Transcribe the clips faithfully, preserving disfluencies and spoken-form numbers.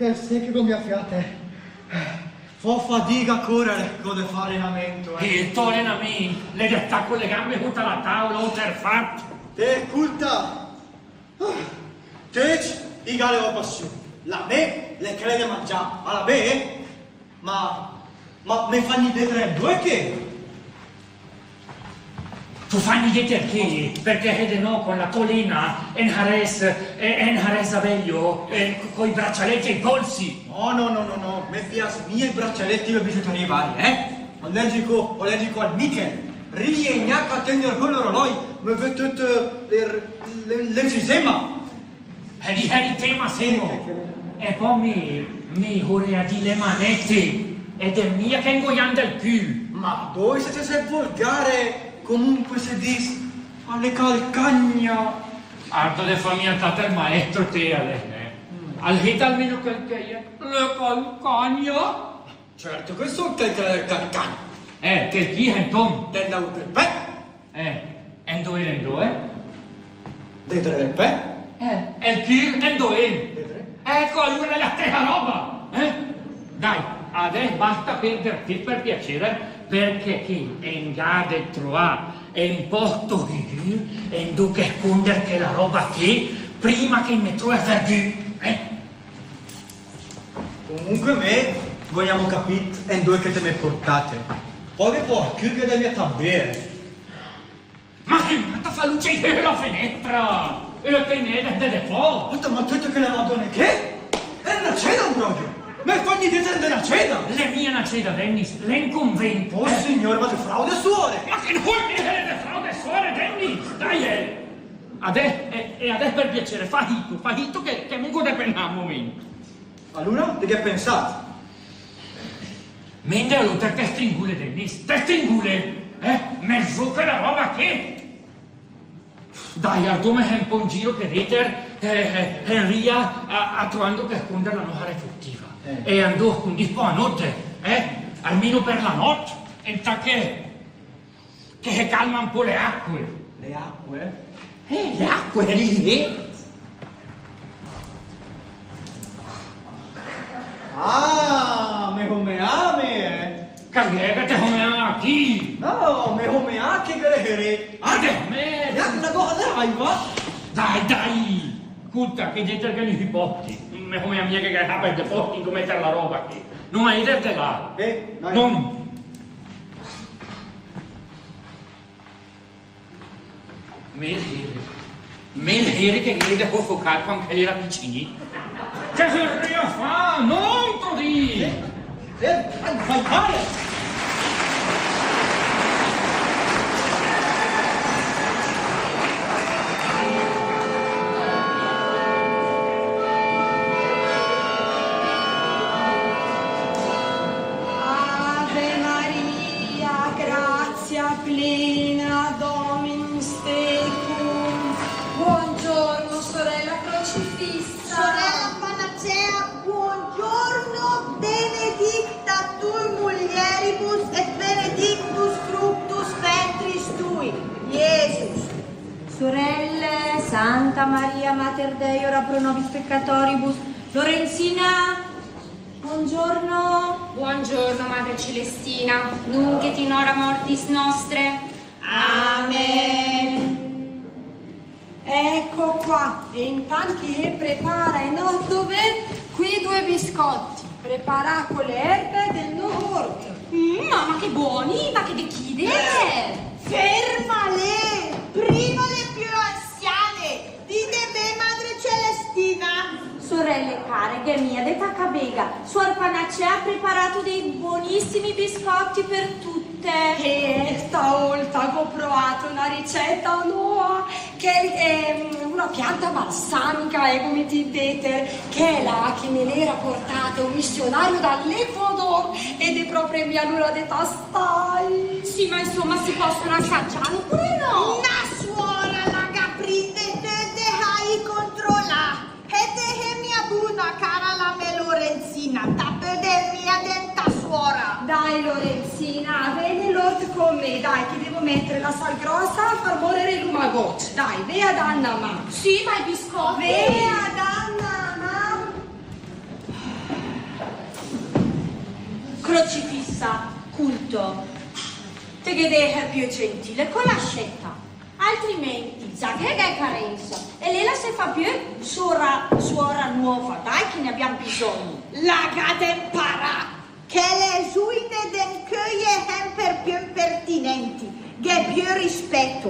Eh, sé che gh'ó mia fià, té. Fó fadiga a córer, gh'ó de fà alenamènt, eh. E 'l tò alenamènt l'è de stà con le gambe sóta la tàola, óter fat. Té, scólta. Ah, töcc i gh'à le sò pasiù. La mé l'è chèla de mangià, ma la mé? Ma, ma me fà gnì dét endóe ché? T'ó fà gnì dét ché, perché se de nò con la tò lena, eh, 'n sarès, eh, eh, 'n sarès zabèi, eh, co-, coi braccialècc ai polsi. No, no, no, no, no, me pias mia i braccialècc e i bigiuterie varie, eh? Allergico, allergico al nichel. Rie gnà a tègner sö l'orolòi, me vèd töt, eh, l'e-, l'e-, l'enfisema. E di, e di te, ma semo. E pò mi, mi, ore a dì le manète, e de mia che 'n gó i à 'n del cül. Ma dói se te sét volgare, comunque se dis, a l'è calcagna. Arda de fà mia tat el maestro té, a l'è, eh. Al hét almeno chèl che i è, l'è calcagna. Certo che só chèl che l'è calcagna. Eh, chèl chi, entón? Del laùr del pè. Eh, endóe, endóe? Dedré del pè. Eh, e 'l cül endóe? Dedré. Ecco, alura l'è la stèsa ròba, eh? Dai, adès basta pèrder tép, per piacere, perché ché en gh'à de troà en pòst sigür endó che scónder chèla ròba ché, prima che i me tróe a fà sö, eh? Comunque mé, gh'ó gnamò capìt endóe che te m'é portàt. Pò che pò, chèl che de mia tabé. Ma che mata, fà lüce, i sét la fenèstra! E la tenède de, de fò! Scolta, ma töte chèle Madòne ché? L'è öna céda pròpe! Me fà gnì dét endóe l'è öna céda! L'è mia öna céda, Dennis, l'è 'n convènt! Oh Signùr, ma te fràudet sö, eh! Ma che 'n völ dì de fràude sö, Dennis? Dai, eh! Adès, e, e adès per piacere, fà hito, fà hito che, che me gh'ó de pensà ü momènt. Alura, te gh'ét pensàt? Mènde alura, te stringùlet, Dennis, te stringùlet, eh? Me zóca la ròba ché! Dai, ardóme en pò en giro ché déter, eh, eh, en ria a, a troà endó che scónder la nòsta refurtiva. Eh. E endó scóndìs pò a nóter, eh? Almeno per la nòt, entàt che Che se calma un pó le acque. Le acque? Eh, le acque, lì, eh. Ah, me só meàt, eh. Che gh'è che te sét meàt, chi? No, me só meàt ché gh'ére heré. Ah, de me! Gnà, la gota de aiva. Dai, dai. Scólta, che déter che nò i pòsti. Me só meàt mia ché gh'ére de pòsti, come meter la ròba ché. No, ma i deve de là. Eh, dai. No. Me 'l sére. Me 'l sére che gh'ére de sofocàt quand che l'éra picinì. Che se ria fà? No, Todì! Eh, eh, fai, fai, fai! Ave Maria, gratia plena, Dominus tecum. Buongiorno, sorella Crocifissa. Sorella Panacea, buongiorno, benedicta tu in mulieribus et benedictus fructus ventris tui, Iesus. Sorelle, Santa Maria, Mater Dei, ora pro nobis peccatoribus. Lorenzina, buongiorno. Buongiorno, Madre Celestina, nunc et in hora mortis nostrae. Amen. Ecco qua, e intant che se prepara el nòst dovèr, qui due biscotti, preparà co le erbe del nòst ort. Mm, ma, ma che boni, ma che de chi de? Ferma lé! Prima le piö anziane, dì de bé, Madre Celestina. Sorelle care, gh'è mia de tacà bega. Suor Panacea ha preparato dei buonissimi biscotti per tutte. Eh, staólta gh'ó proàt öna ricèta nöa, che l'è, ehm, öna pianta balsamica, eh, come ti dite, chèla che me l'éra portàt ü missionàrio da l'Ecuador, e l'è pròpe mia l'ura de tastài. Sì, ma insomma, si possono assaggiare oppure no? Na suora la gh'à prima de töt de fài controlà. E te sé mia buna, cara la me Lorenzina, ta pödet mia dentà suora. Dai, Lorenzina, vène l'ort con me, dai, che devo mettere la sal grossa a far morire i lumagòcc. Dai, vé a dà na mà. Sì, ma i biscotti? Vé a dà na mà. Crocifissa, cunta, te gh'é de èser piö gentile co la scèta, altrimenti, za che gh'è carensa, e lé la se fa piö suora, suora nuova, dai che ne abbiam bisogno. La gh'à de 'mparà che le zuine de 'ncö i è sèmper piö impertinenti, gh'è piö rispèt.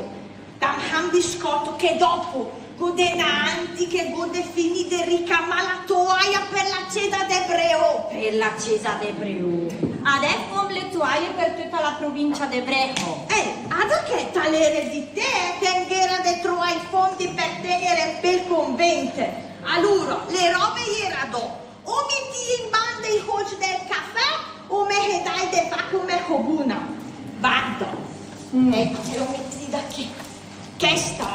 Dam 'n biscòt che dòpo gh'ó de 'ndà avanti che gh'ó de finì de ricamà la toaia per la césa de Breó. Per la césa de Breó. Adès fóm le toaie per töta la provincia de Breó. Eh, ada che te l'ére dit té che 'n gh'éra de troà i fondi per tègner 'n bèl convènt. Alura, le ròbe i éra dò. O mèt in banda i sólcc del cafè, o me se dàe de fà come só buna. Varda. Mm. Èco, te lo mèt de chì. Chèsta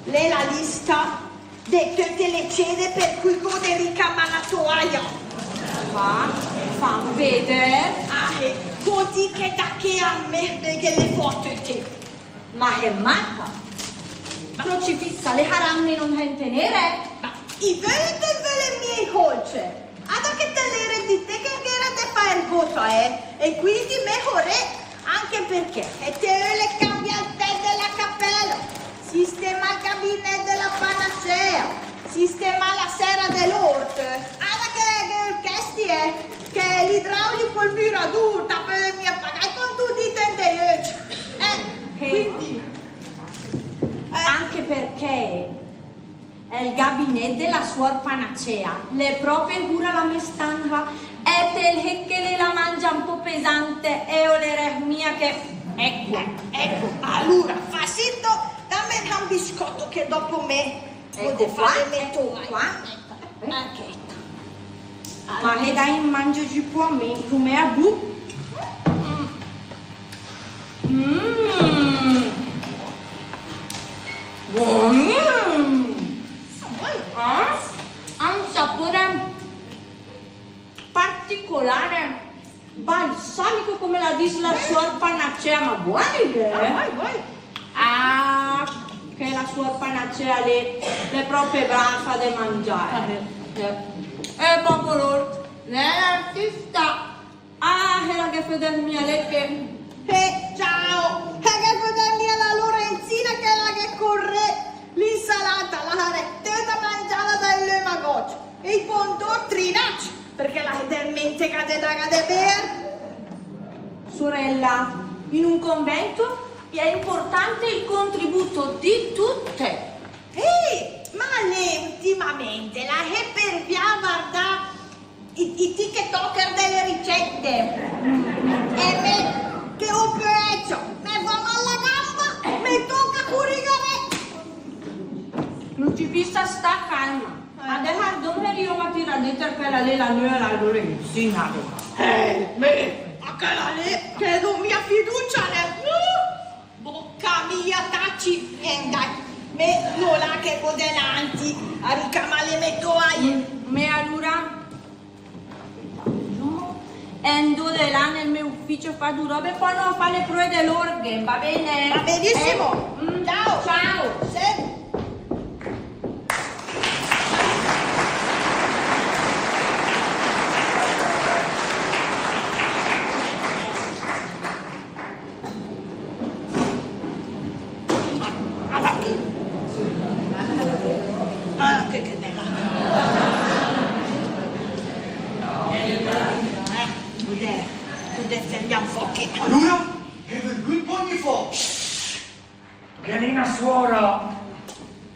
l'è la lista de töte le cése per cui gh'ó de ricamà la toaia. Fa, fam véder. Ah, eh, pöl dì che da ché a mé me gh'è le fò töte. Ma che matta! Crocifissa, le saranno in un centenere? Ma i völe, te völe mia i sólcc? Ada che te l'ére dit té che 'n gh'éra de fà ergóta, eh? E quindi mèi, anche perché, e te ölet cambià el tèt de la capèla, sistemà el gabinèt de la panacea, sistemà la sèra de l'órt, ada che, che chèsti, eh, che l'idraulico, el müradùr, te pödet mia pagà con du dit en de öcc. Eh, quindi, eh. Anche perché el gabinèt de la suor Panacea l'è pròpe sura la me stansa, e te sét che lé la mangia un po' pesante, e ölerès mia che, èco. Èco, alura, fa sito, dam 'n biscòt che dòpo mé, èco, pöde fà le mé toaie. Èco qua. Anche. Ma che dai, mangio giù pò a mé, come a bu. Mm. Buono. Ah? Ha un sapore particolare. Balsamico, come la dis la suor Panacea, ma buoni, eh? Ah, vai, vai. Ah, che la suor Panacea lé, l'è pròpe brafa de mangià. Ah, eh. Eh, eh, pòco l'órt, l'è l'artista. Ah, che la ghe födet mia lé che... Eh, ciao! Che la ghe födet mia la Lorenzina che la ghe cór l'insalata, la sarès töta mangiada dai lömagòcc. E i pondór trinàcc, perché la se dènteca de dàga de béer. Sorella, in un convento è importante il contributo di tutte. Eh, ma lé ültimamènt la se pèrd a vardà i, i TikToker de le ricète. E mé, che ó piö ècc, me fa mal la gamba, me tóca curìgare. Crocifissa, sta calma. Adès ardóe che rióm a tirà dét chèla lé, la nöa, la Lorenzina. Eh, mé, a chèla lé, che dó mia fiducia, né? Bóca mia, taci. Nient, dai. Mé, no, la che gh'ó de 'ndà avanti a ricamà le mé toaie. Mm, mé alura? Andó de là nel mé ufìcio a fà du ròbe, pò 'ndó a fà le pröe de l'órghen, va bene? Va benissimo. Eh? Mm. Ciao. Ciao. Sì. Ah, che, che bella. Eh, cos'è? Cos'è, fermam un poco. Alura, che v'è vögnü pò mé fò? Che l'è na suora,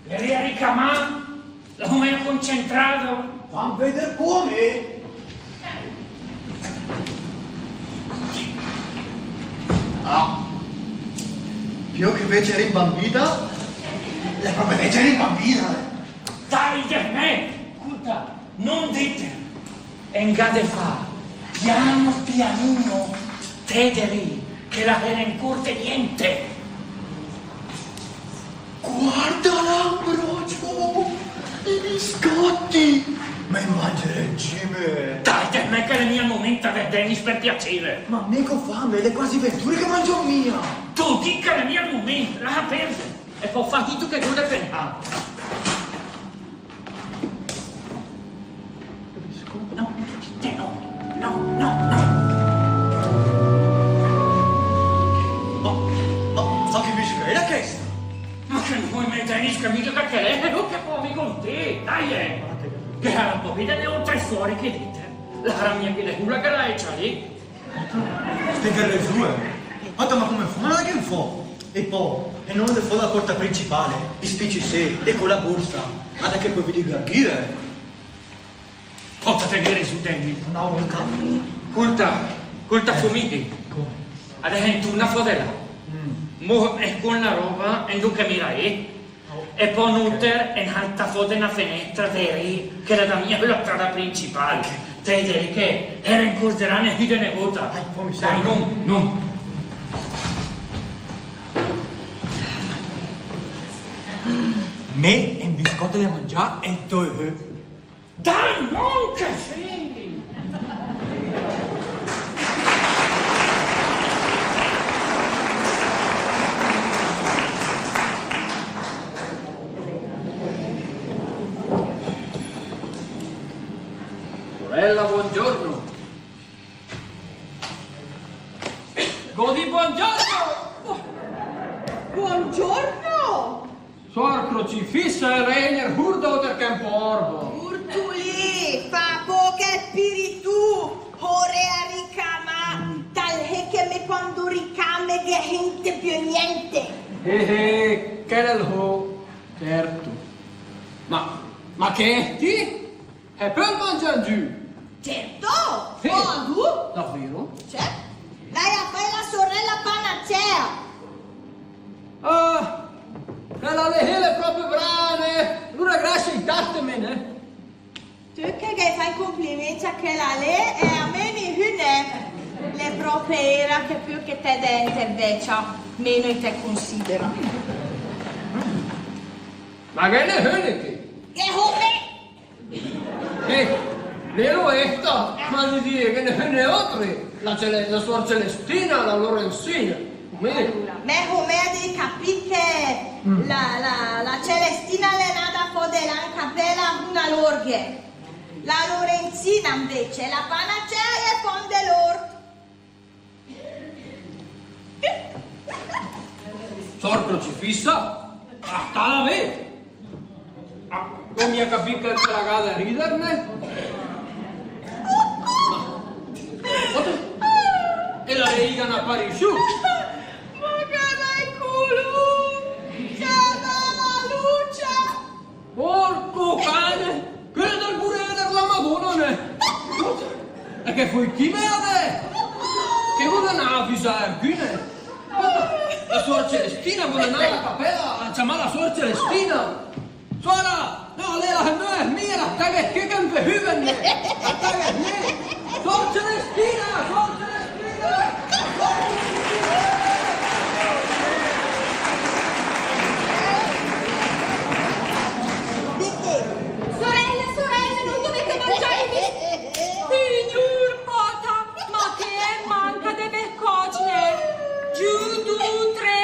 l'è ricamà, la só mia concentrada. Fam véder come. Ah. Piö che vècia rimbambida, l'è pròpe vècia rimbambida. Dai, de mé! Scolta, no dite. En gh'à de fà pian pianino, te de rì che la se ne incórz nient. Guarda, Ambrogio, i biscotti! Me i mangerèss mé! Dai, de mé, che l'è mia 'l momènt de vèrdèi, per piacere! Ma mé gh'ó fam, l'è quasi vent'ure che mangio mia! T'ó dì che l'è mia 'l momènt, lassa pèrder! E pò fà sito che gh'ó de pensà. No, no, no, no, no. Capisca mia che l'è, e dopo pò mi conti, dai, eh. Che l'era un pó piö de növ, tre suore che dite. L'era mia che de hula che l'è, ciao lì. Te gh'é resù, eh. Pòta, ma come fó a 'ndà fò? E pò, e no 'ndà fò da la porta principale, i spicci sé, e co la borsa, guarda che pò vède che gh'è. Pòta, te gh'é resù, Deni. No, no, no. Scolta, scolta, eh, fó mi dì. Come? Adès 'ndóm fò de là. Mm. Mó e scónd la roba, e 'ndó che mira, eh? E pò nóter e 'ndóm fò de na fenestra, dét che l'era mia la strada principale. Te diré che l'era in corso de là, né hüda né hota. Dai, 'ndóm, 'ndóm. Mé e 'n biscòt de mangià e töt. Dai, non che sì! Sorella, buongiorno. Godi, buongiorno! Buongiorno! Suor Crocifissa, e lé l'è hurda óter che 'n pó orbo. Urtulì, fa pó che spirito, ora a ricamà, tal hé che mé quando ricame gh'è hènt piö niènt. Eh, eh, che l'è hó, certo. Ma, ma che è ti? E pò mangià giù? Certo! Sì. Oh, tu? Davvero? Cioè, l'hai a fà la sorella Panacea! Ah, quèla lé l'è pròpe brava, né? Alura grazie, i tarte, mé, né? Tu che ghe fai i complimenti a quèla lé e a mé nihü, né? L'è pròpe vera che piö che te dènte, vecia, meno i te considera. Ma che ne hé, né, che? Che hó mé! Eh, vero esta? Ma di dire che ne, ne oltre, la Cele-, la suor Celestina, la Lorenzina. Mé. Alura, mé hó mé de capì che la, la, la Celestina l'è 'ndada fò de là 'n capèla a huna l'orghe. La Lorenzina, invece, la Panacea l'è fò de l'ort. Suor Crocifissa, a stala bé. Ah, non mi ha capito che la gada riderne. E la Leiga n'ha pari su. Ma che bel culo! Che bella luce! Porco cane! Quèla del burèl de la Madona, né? E che fó chi, mé, adès? Che völe 'ndà a visà chi, né? La suor Celestina, völe 'ndà a la capèla a ciamà la suor Celestina. Suora! No, lé la, no, l'è mia, la taghe che che 'n pé hüverne. La taghe mia. Suor Celestina, suor Celestina. Sorella, sorella, non dovete mangiare i bis-, signor, pòta, ma che manca de biscòcc, né? Giù, du, tre.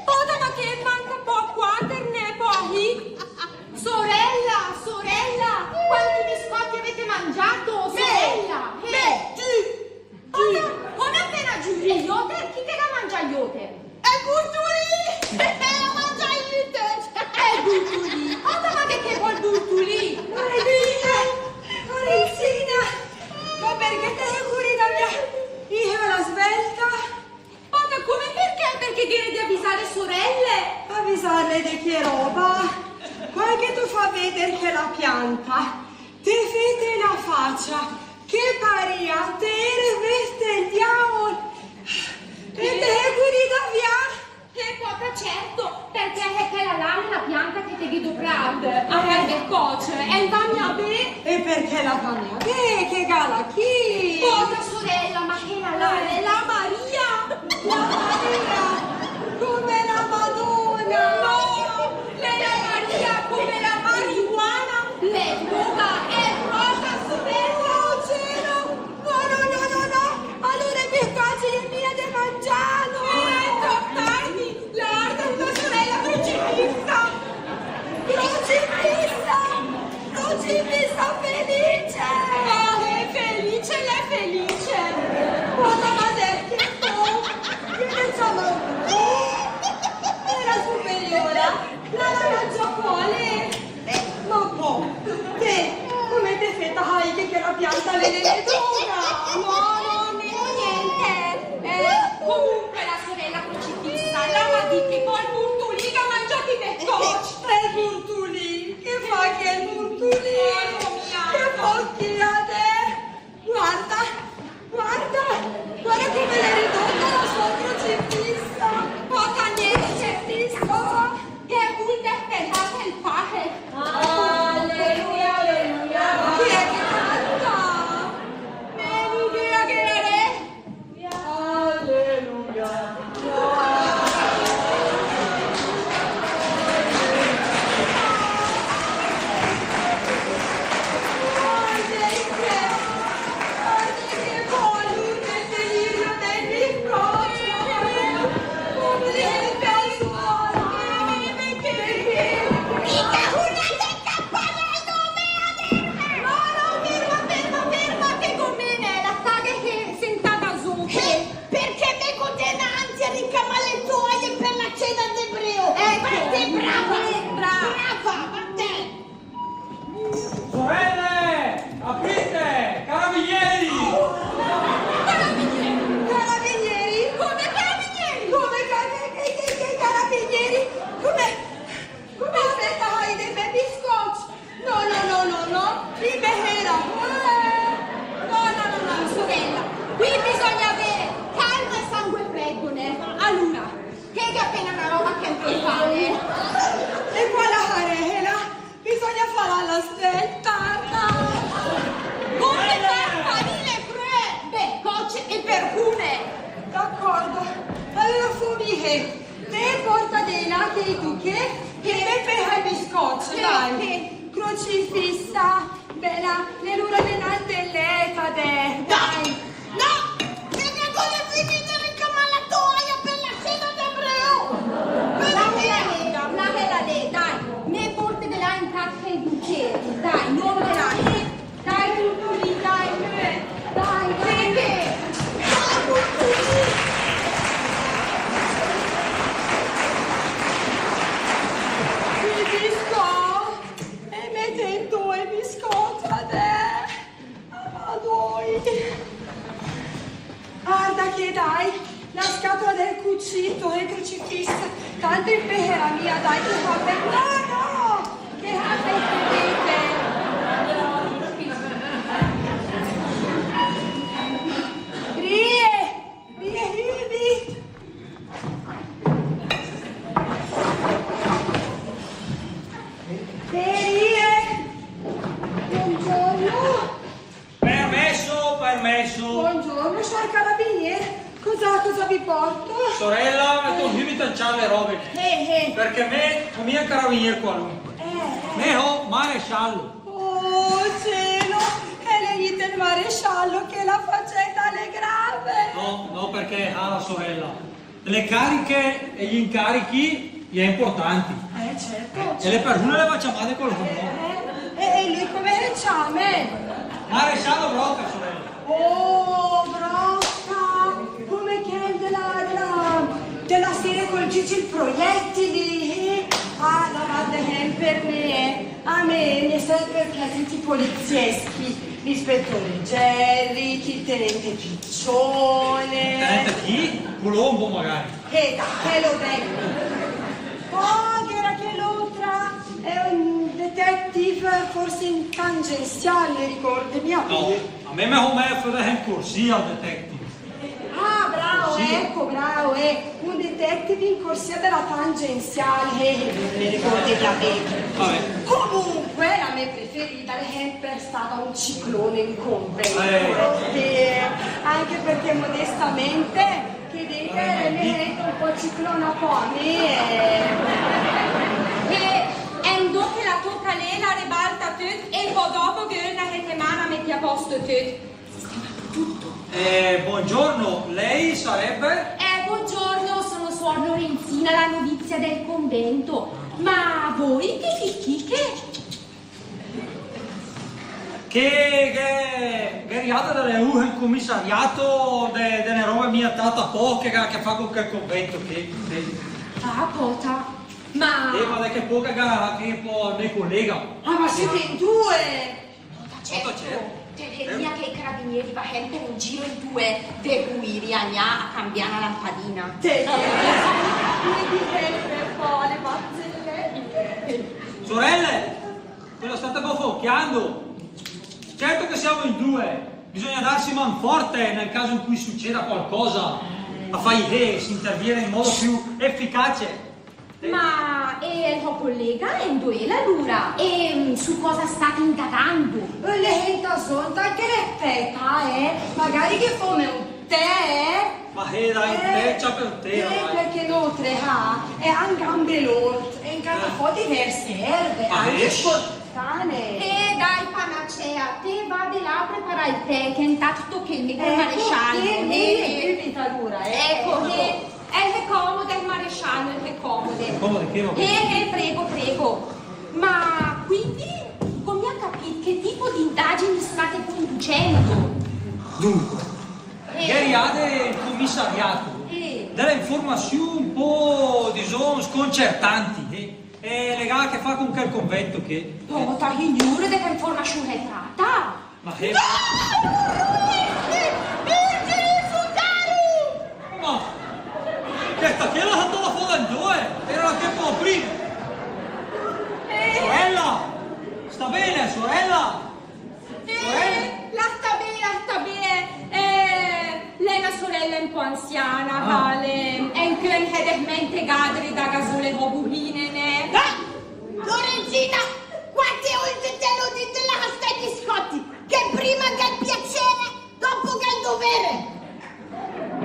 Pòta, ma che manca pò quater, né, pò hì. Sorella, sorella, quanti biscotti avete mangiato? Mé, sorella, mé, eh. Giù. Pòta, come appena giù, i óter? Chi che l'à mangià i óter? El Burtulì! El l'à mangià i óter! El Burtulì! Pòta, ma che, che bel Burtulì? Lorenzina! Lorenzina! Ma perché te sé curida via? Io alla svelta! Pòta, come perché? Perché gh'ére de avisà le sorelle! Avisarle de che roba? Quel che te fét véder che la pianta, te fét na facia che paria te ére vést el diàol. E te sé curida via? Eh, pòta, certo, perché l'è chèla là la pianta che te gh'é dopràt a fà i biscòcc, e la va mia bé. E perché la va mia bé, che gh'ala chi? Pòta sorella, ma chèla là l'è la Maria! La Maria! Come la Madona! No! L'è la Maria come la marijuana! L'è droga! L'è droga, sorella! Oh, cielo! No, no, no, no, no! Alura i biscòcc i è mia de mangià, no! Eh, tòrta! Guarda, una sorella Crocifissa! Crocifissa! Crocifissa felice! Oh, l'è felice, l'è felice! Guarda, ma perché? Pianta le, le, le, dona! No, no, meno niente. Eh, comunque la sorella Crocifissa la m'ha dit che col murtulì gh'ha mangiàt i biscòcc. Eh, il murtulì? Che fa chèl murtulì? Che fa chì adès? Guarda, guarda, guarda come l'è ridotta la sua Crocifissa. Pòta gnente, Crocifissa. Che vul despertàs el pare. Alleluia, alleluia. Chi è che canta? Meno idea che l'è. Alleluia. No, no, ferma, ferma, ferma, che gó mé la saghe che sentàt sóta. Eh, perché me gó denanzi a ricamà le toaie per la cena de breo. Ecco. Brava, brava. Brava, va bene. Sorelle, aprite! Carabinieri! Carabinieri? Carabinieri? Come carabinieri? Come ca-, che, che, che, che carabinieri? Come, come, aspetta, hai dei bei biscotti? No, no, no, no, no. I me hèla. Eh. No, no, no, no, sorella. Qui bisogna avere calma e sangue freddo, né? Allora, che è appena una roba che è importante. E qua la harèla. Bisogna fàla a la svelta, dai. Come per fare le crue, biscòcc e perfume. D'accordo. Allora, fó mé, te pòrta de là chèi du ché, che me pèhe i biscòcc, dai. Crocifissa, bèla, l'è l'ura de 'ndà in lèt, dai. Dai. No! Che me gó de finì de ricamà la toaia per la cena de breo! Làhela lé, làhela lé, dai! Me pòrte de là in cà chèi du ché, dai, no me la... Dai, Curculì, dai, dai, dai! Dai, Curculì! I biscòcc! E me tègn dò i biscòcc, adès! Arda ché, dai, la scatola del cucito, eh, Crocifissa, tanto i pèhela mia, dai, che fa per... No, no, che fa per... Rie, rie, rie. Rie, buongiorno. Permesso, permesso. Buongiorno, sior carabinier. Cosa, cosa vi porto? Sorella, me tocca subito a ciarlà le robe. Eh, eh. Perché me, non mi è carabinier qualunque. Eh, eh. Me ho maresciallo. Oh, cielo, e l'è gnit el maresciallo, che la faccenda l'è grave. No, no, perché, ah, sorella. Le cariche e gli incarichi i è importanti. Eh, certo. E le persone le va ciamate col loro nome. Eh, eh, e, e lui come le ciame? Maresciallo Brocca, sorella. Oh, Brocca, come chèl de la, de la, de la serie col Gigi il Proiettili, eh? Ah, la va de hèmper, eh. A me, mi è sempre piaciuti i polizieschi, l'ispettore Jerry, il tenente Piccione. Tenente chi? Colombo, magari. Eh, dai, chèl lé. Oh, gh'era chèl'ótra, eh, un detective, forse in tangenziale, ricòrde mia. No, a me me hó mèi fà in corsia el detective. Ah, bravo, sì. Ecco, bravo, eh. Un detective in corsia de la tangenziale, eh, me ricòrde mia bé. Vabbè. Comunque, la me preferida l'è hèmper stata Un ciclone in convento. Eh. Sì, eh, anche perché modestamente, che dite, me hènte un pó ciclona pò a me, eh. E, e 'ndo che la tóca a lé, la rebalta töt, e pò dòpo gh'è öna setemana a mèt a pòst töt. Eh, buongiorno, lei sarebbe? Eh, buongiorno, sono suor Lorenzina, la novizia del convento. Ma voi che fì chì? Che, che, che gh'è riàda de lé in commissariato de, de öna roba mia tat a pòst che gh'à a che fà con chèl convento ché, sì. Ah, pòta. Ma... Eh, ma de chèl pò che, che pò me collega. Ah, ma site in due? Pòta, certo. Pòta, certo. Te, te, I carabinieri va sèmper in giro in due, de guiri a gnà a cambià una lampadina. Te, quindi sèmper fò le barzellette. Sorelle, cosa state bofocchiando? Certo che siamo in due, bisogna darsi manforte nel caso in cui succeda qualcosa. A fà isé si interviene in modo più efficace. Ma, e el sò collega, e 'ndo él alura? E, mm, su cosa state indagando? Eh, l'è sentàt zó 'ntal canapè, eh? Magari ghe fóm un tè, eh? Ma, eh, dai, un tè, ciapa un tè, eh, dai. Perché nóter, ah, eh, gh'óm gambé l'órt, e gh'óm fà diverse erbe, anche spontanee. Eh, dai, Panacea, te va de là a preparà el tè, che intat tóca a mé col maresciallo. Ecco, eh, subito alura, eh. Ecco, eh. El se comode, maresciallo, el se comode. Comode, che va bene. Eh, eh, prego, prego. Ma quindi, come ha capito, che tipo di indagini state conducendo? Dunque, eh, gh'è riàde in commissariato, eh, delle informazioni un po', diciamo, sconcertanti, eh, e le gh'à a che fà con quel convento che... Pòta Signùr, de che informazioni se trata? Ma che... No! Vergine, Vergine, soccorro! Ma chèsta ché l'è stada fò de 'ndo, eh? Era la che fò prima. Eh. Sorella! Sta bene, sorella? Eh, la sta bé, la sta bé. Eh, l'è una sorella un po' anziana, ah, vale. E anche un po' desmentegada, de dà gasole a buine, né? Ah! Lorenzina, quante volte te l'ó dit de lasà stà i biscotti? Che prima gh'è el piacere, dopo gh'è el dovere.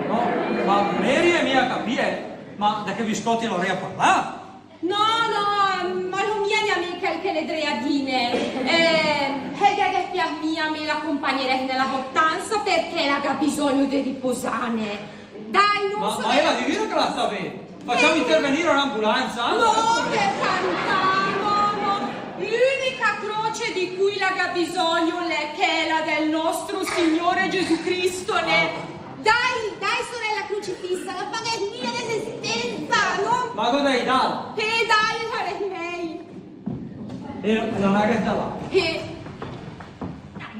No, ma Mary, mia capì, eh. Ma de che biscotti l'è che la parla? No, no, ma l'è mia gnà mé chèl che l'è dré a dì, né. Eh, eh, ghe, ghe pias mia a mé la compagnerèss de la sò stansa, perché la gh'à bisògn de riposà, né. Dai, non... Ma, so... ma ella di vero che la sta bene? Facciamo intervenire un'ambulanza? No, per carità, no, no. L'unica croce di cui la gh'à bisògn l'è chèla del nostro Signore Gesù Cristo, né. Ah. Dai, dai, sorella Crocifissa, la paghèss mia l'esistenza, no? Ma cosa hai dato? Eh, dai, sarèss mèi. E la naga sta là. Eh.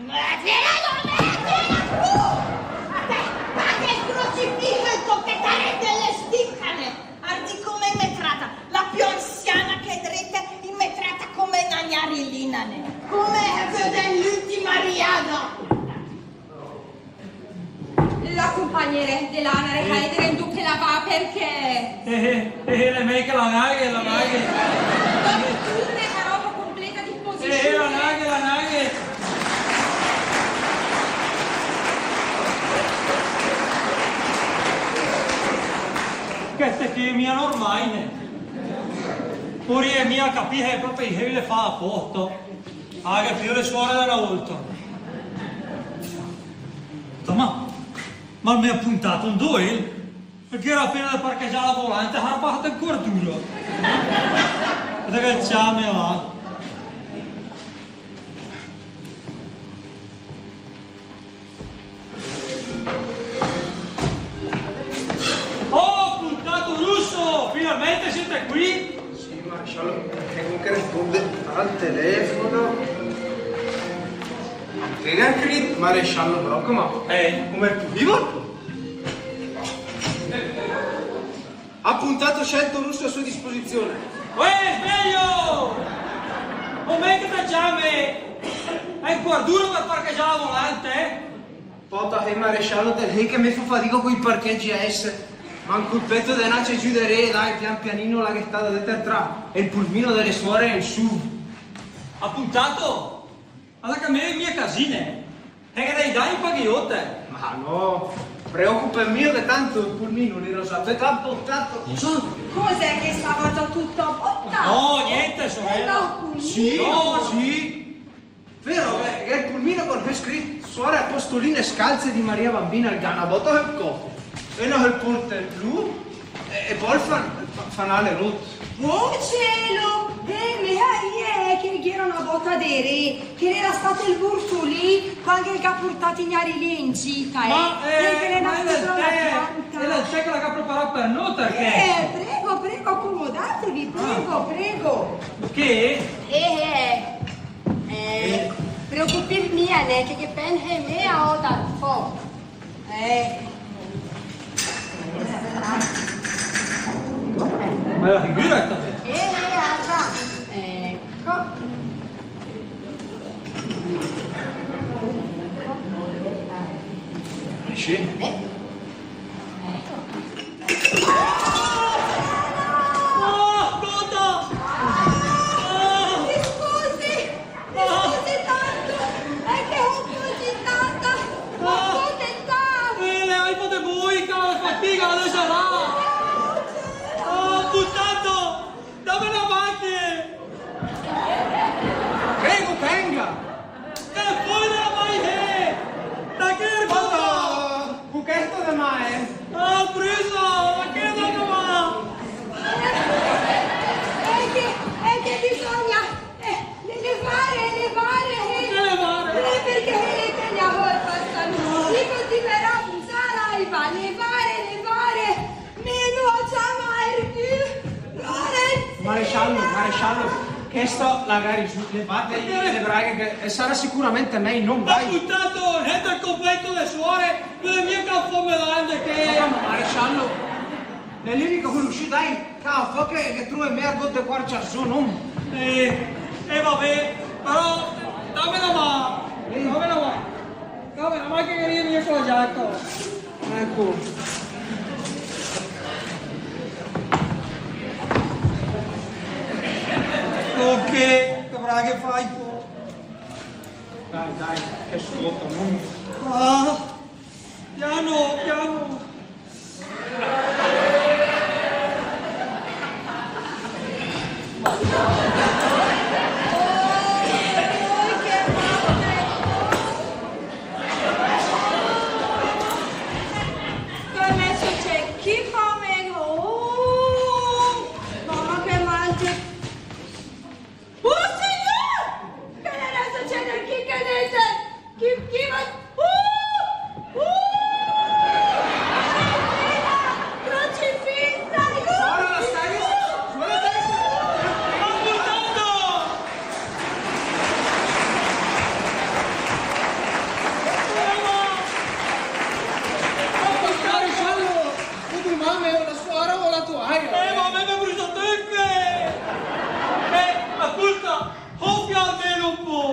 Ma che la non è che la cru! Ma che, ma che Crocifissa, che te rèndet le stìcane! Arda come i me trata, la piö anziana che dré, i me trata come na gnarilina, né. Come se fósse l'ultima riada. La compagnerèss de là, la regà, eh, e vedèm dóca la va, perché... Eh, eh, eh, l'è mèi che la naghe, la naghe. Dòpo turna, la roba completa a disposizione. Eh, eh, la naghe, la naghe. Chèste ché mia normali, né. Pòta mia capì, eh, pròpe i se le fa apòsta. Ah, che piö le suore de na ólta. Ma, ma el me appuntato 'ndo él? Perché era apéna de parchegià la volante, ah, basta ancora duro. Guarda che ciame là. Oh, appuntato Russo, finalmente siete qui? Sì, maresciallo, perché comunque risponde al telefono. Che gh'è scrit, maresciallo Brock, ma... Eh. Come tu vivo? Appuntato scelto Russo a sua disposizione. Uè, sveglio! Come che te ciame? Hai ancora duro per parcheggiare la volante, eh? Pòta, eh, maresciallo, te sét che me fa fadiga coi parcheggi a ès. Ma 'n culpèt de 'ndà giü de ré, dai, pian pianino la ghe sta de té trà. E 'l pulmino de le suore in sù. Appuntato? Alura che mé mia casine. E che dai, dai, paghi io te. Ma no, preòcupet mia che tant 'l pulmino l'ìa zà, tanto, tanto. Cos'è che stava già tutto a botta? No, niente, sorella. Eh, no, pulmino. Sì, no, sì. Vero, eh, che 'l pulmino con scrit suore apostoline scalze di Maria Bambina al gana botto e 'l cofe. E no 'l porte lu, e, e pò 'l fa, fa, fa 'ndà le rot. Oh cielo! Eh, me, eh, che gh'era una bota de ré, che l'era stat 'l Burtulì, quand che 'l gh'à purtat i gnarili in gita, eh. Ma, eh, che l'è ma nascì l'è 'l tè, l'è 'l tè che la gh'à preparà per nóter, perché? Eh, prego, prego, accomodatevi, prego, prego. Che? Eh, eh. Eh. Preocupìv mia, nè, che, che pènse mé a òta fò. Eh. Ma la figura sta bene. Eh, eh, alza. Ecco. Sì. Eh. Ah, scolta! Ah! Mi scusi! Mi scusi tanto! È che ho così tanta, ho così tanta! Eh, le hai fatte voi, cara fatica, lasciala! Ah, buttato! Dame una mano! Prego, venga! E poi la vai, eh! Da che ergota! Cosa? Con questo de mai? Ah, presa! Ma che da qua? È che, è che bisogna, eh, levare, levare, eh. Che levare? Eh, perché, eh, che la colpa sta lì. Dico, ti verrà a usare, va, levare, levare. Meno ciamar più Lorenzina! Maresciallo, maresciallo, chèsta la ghe rìa sö, levàteghe le braghe che, e sarà sicuramente mèi, no? Ma dai! Appuntato, dét al convento de suore, no l'è mia che fó melande che... Ma, maresciallo, l'è l'üniche che conosì, dai, che fó che, che tröve mé argót de quarcià sö, no? Eh, eh, va bé, però dame na mà, eh, dame na mà. Dame na mà che gh'è mia sö la giaca. Ecco. Ok, che braghe fai tu? Dai, dai, che scotta, no? Ah, piano, piano. Che m'è sücès? Chi fa meno? Oh, mamma, che mal che... Oh, Signur! Che l'è sücès? Chi che l'è? Chi, chi va? Uh! Uh! Crocifissa! Crocifissa! Aiuto! Aiuto! Maresciallo, tu, tu, mamma, la suora o la toaia? Eh, ma a mé me brüsa töte! Eh, ascolta, hòpia almeno un po'!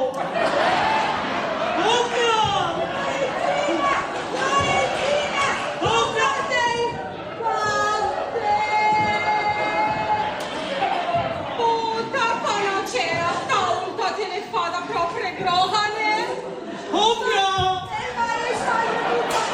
Hòpia! Hòpia! Puta, quanta cera, sta ólta te l'é fada pròpe gròha, né? Hòpia! El maresciallo Butan,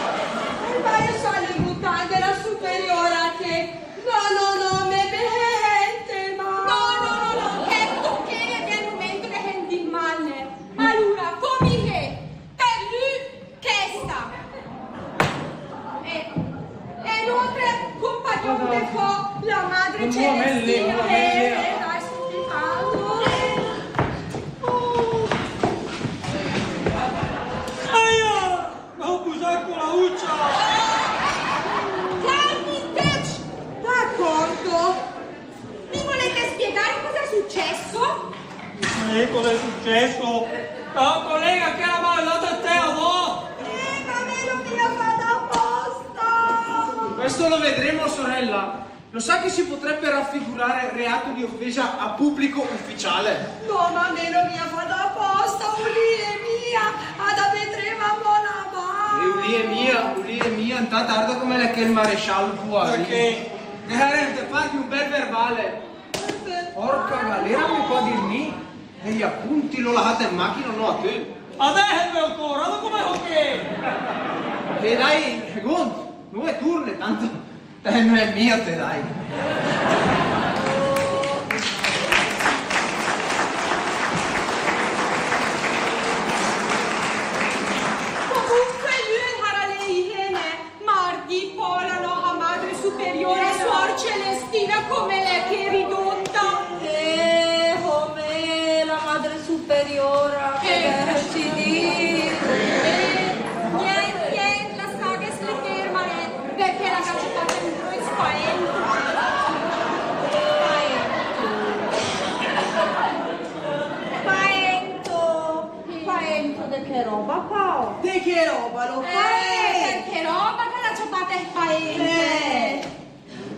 el maresciallo Butan de la superiora che... No, no, no, me pènse, ma... No, no, no, no, chèsto che l'è el momento de hènde mal, né. Alura, come che? Per lü, chèsta. E, e nóter, compàgn de fò, la Madre Celestina, eh, eh, dai, sto picando. Oh. Aia! Ma ho brusato la uccia! Calmi, tech! D'accordo. Mi volete spiegare cosa è successo? Eh, cosa è successo? Oh, collega, che la m'ha data a te, no? Eh, ma me l'ho mia fada apposta! Questo lo vedremo, sorella. Lo sa che si potrebbe raffigurare reato di offesa a pubblico ufficiale? No, ma me l'ho mia fada apposta, ulìe mia, a da vedré, ma mo la va. E ulìe mia, ulìe mia, intant arda come l'è che el maresciallo, puar. Perché? Ghe sarèss de farghe un bel verbale. Porca galera, me pò dì mé, e i apunti l'ho lahàcc in machina, no a te. Adèss el me ricorda, ma come ho che? E dai, segónd, no e turne, tanto te no l'è mia, te, dai. Comunque, lü el harà lé, eh, né. Ma ardì pò la nòha madre superiora, suor Celestina, come l'è che l'è ridotta. Eh, come la madre superiora, che... Eh. Che ci dì? Eh, nient, nient, la saga se ferma, eh, perché la gh'ha ciapàt un po' de spaènt. De che roba, lo fa? Eh, per che roba che l'à ciapàt el paese? Eh.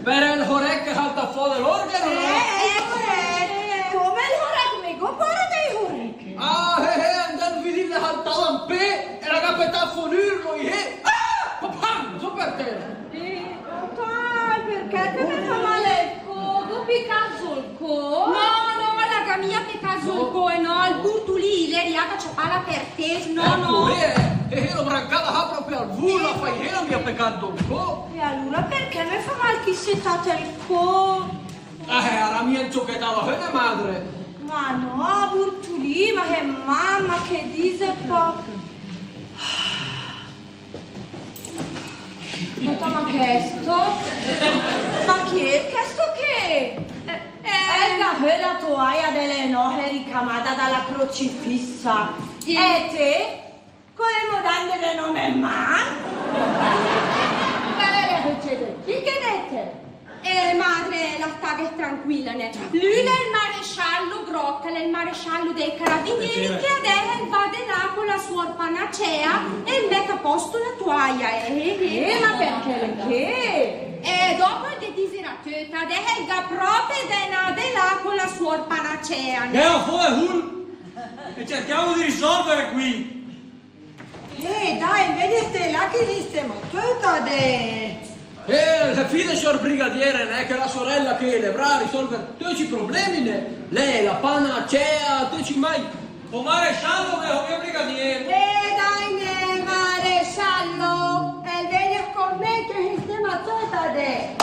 Per el horèch che salta fò de l'organo, no? Eh, eh, come el horèch? Me gó pora dei horèch. Ah, eh, eh, andàt a vedìl, l'è saltàt in pé e la gh'à petàt fò ün urlo, eh. Ah! Papam! Zó per tèra. Eh, papà, perché che me fa mal el có? Gh'ó picàt zó el có? No, no, la gh'à mia picàt zó el có, eh, no, el Burtulì l'è riàt a ciapàla per tép, no, no. Ecco, eh, eh, eh, l'ó brancada, ah, pròpe al vul, la fà, eh, la gh'à mia picàt zó el có. E alura perché me fa mal chèsta tat el có? Eh, la gh'à mia inzocchetàt la madre. Ma no, Burtulì, ma che mamma che dise pò. Scolta, ma chèsto? Ma chi l'è chèsto ché? Eh, eh, la toaia de le nòse ricamada da la Crocifissa. Sì. E té? Co le mudande de nòm in mà? Ma l'è che sucéde? Chi che dite? Eh, madre, la staghe tranquila, nè. Lü l'è el maresciallo Grocca, l'è el maresciallo dei carabinieri, che adès el va de là co la suor Panacea e el mèt a pòst la toaia, eh, eh, eh. Eh, ma perché l'è che? Eh, dopo el ghe disarà töt, adès el gh'à pròpe de nà de là co la suor Panacea, nè. Che ho fò e hul? E cerchiamo di risolvere qui. Eh, dai, vèdet là che sistemà töt adès. Eh, la fide, sior brigadiere, nè, che la sorèla ché l'è brava a risòlver töcc i problemi, nè. Lé, la Panacea, töcc i mai. O maresciallo, nè, o mio brigadiere. Eh, dai, nè, maresciallo. El vèdet con me che sistemà töt adès.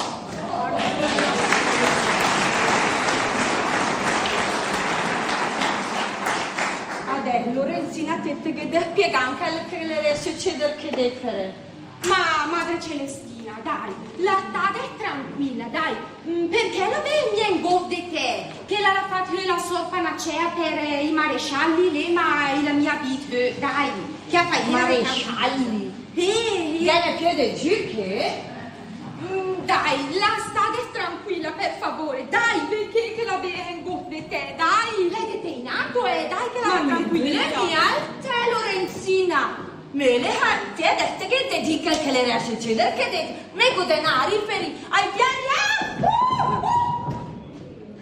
Adès, Lorenzina, té te gh'é de spiegàm chèl che l'è sucédüt ché de fà. Ma, madre Celestina, dai, la staghe tranquila, dai. Mm, perché la vé mia ingót de té, che la l'à fat la suor Panacea per, eh, i marescialli, lé, ma i l'à mia vìt, eh, dai, che a fà i marescialli? Eh, eh. Gh'è piö de giü che? Mm, dai, la staghe tranquila, per favore. Dai, perché che la vé ingót de té, dai. Lé che te in ato, eh, dai che la va tranquila. Ma mia, te, Lorenzina. Me le ha, te adès te gh'ét de dì chèl che l'è sucédüt, che de, me gh'ó de nà a riferì ai piani.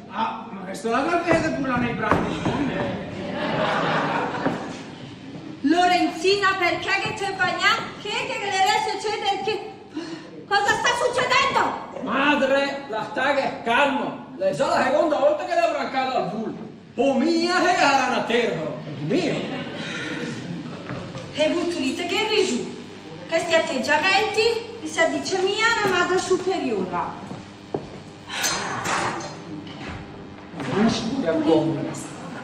Ah, ma chèsto l'à de pulà nei brandi, eh. Lorenzina, perché che te bagna? Che, che, che l'è sucédüt, che, cosa sta succedendo? Madre, la staghe calma, l'è zà la seconda volta che l'è brancada al vul. Pò mia, eh, ara na terra, mia. E Burtulì, te gh'ét resù. Chèsti ategiamèncc i s'adice mia a na madre superiora. Una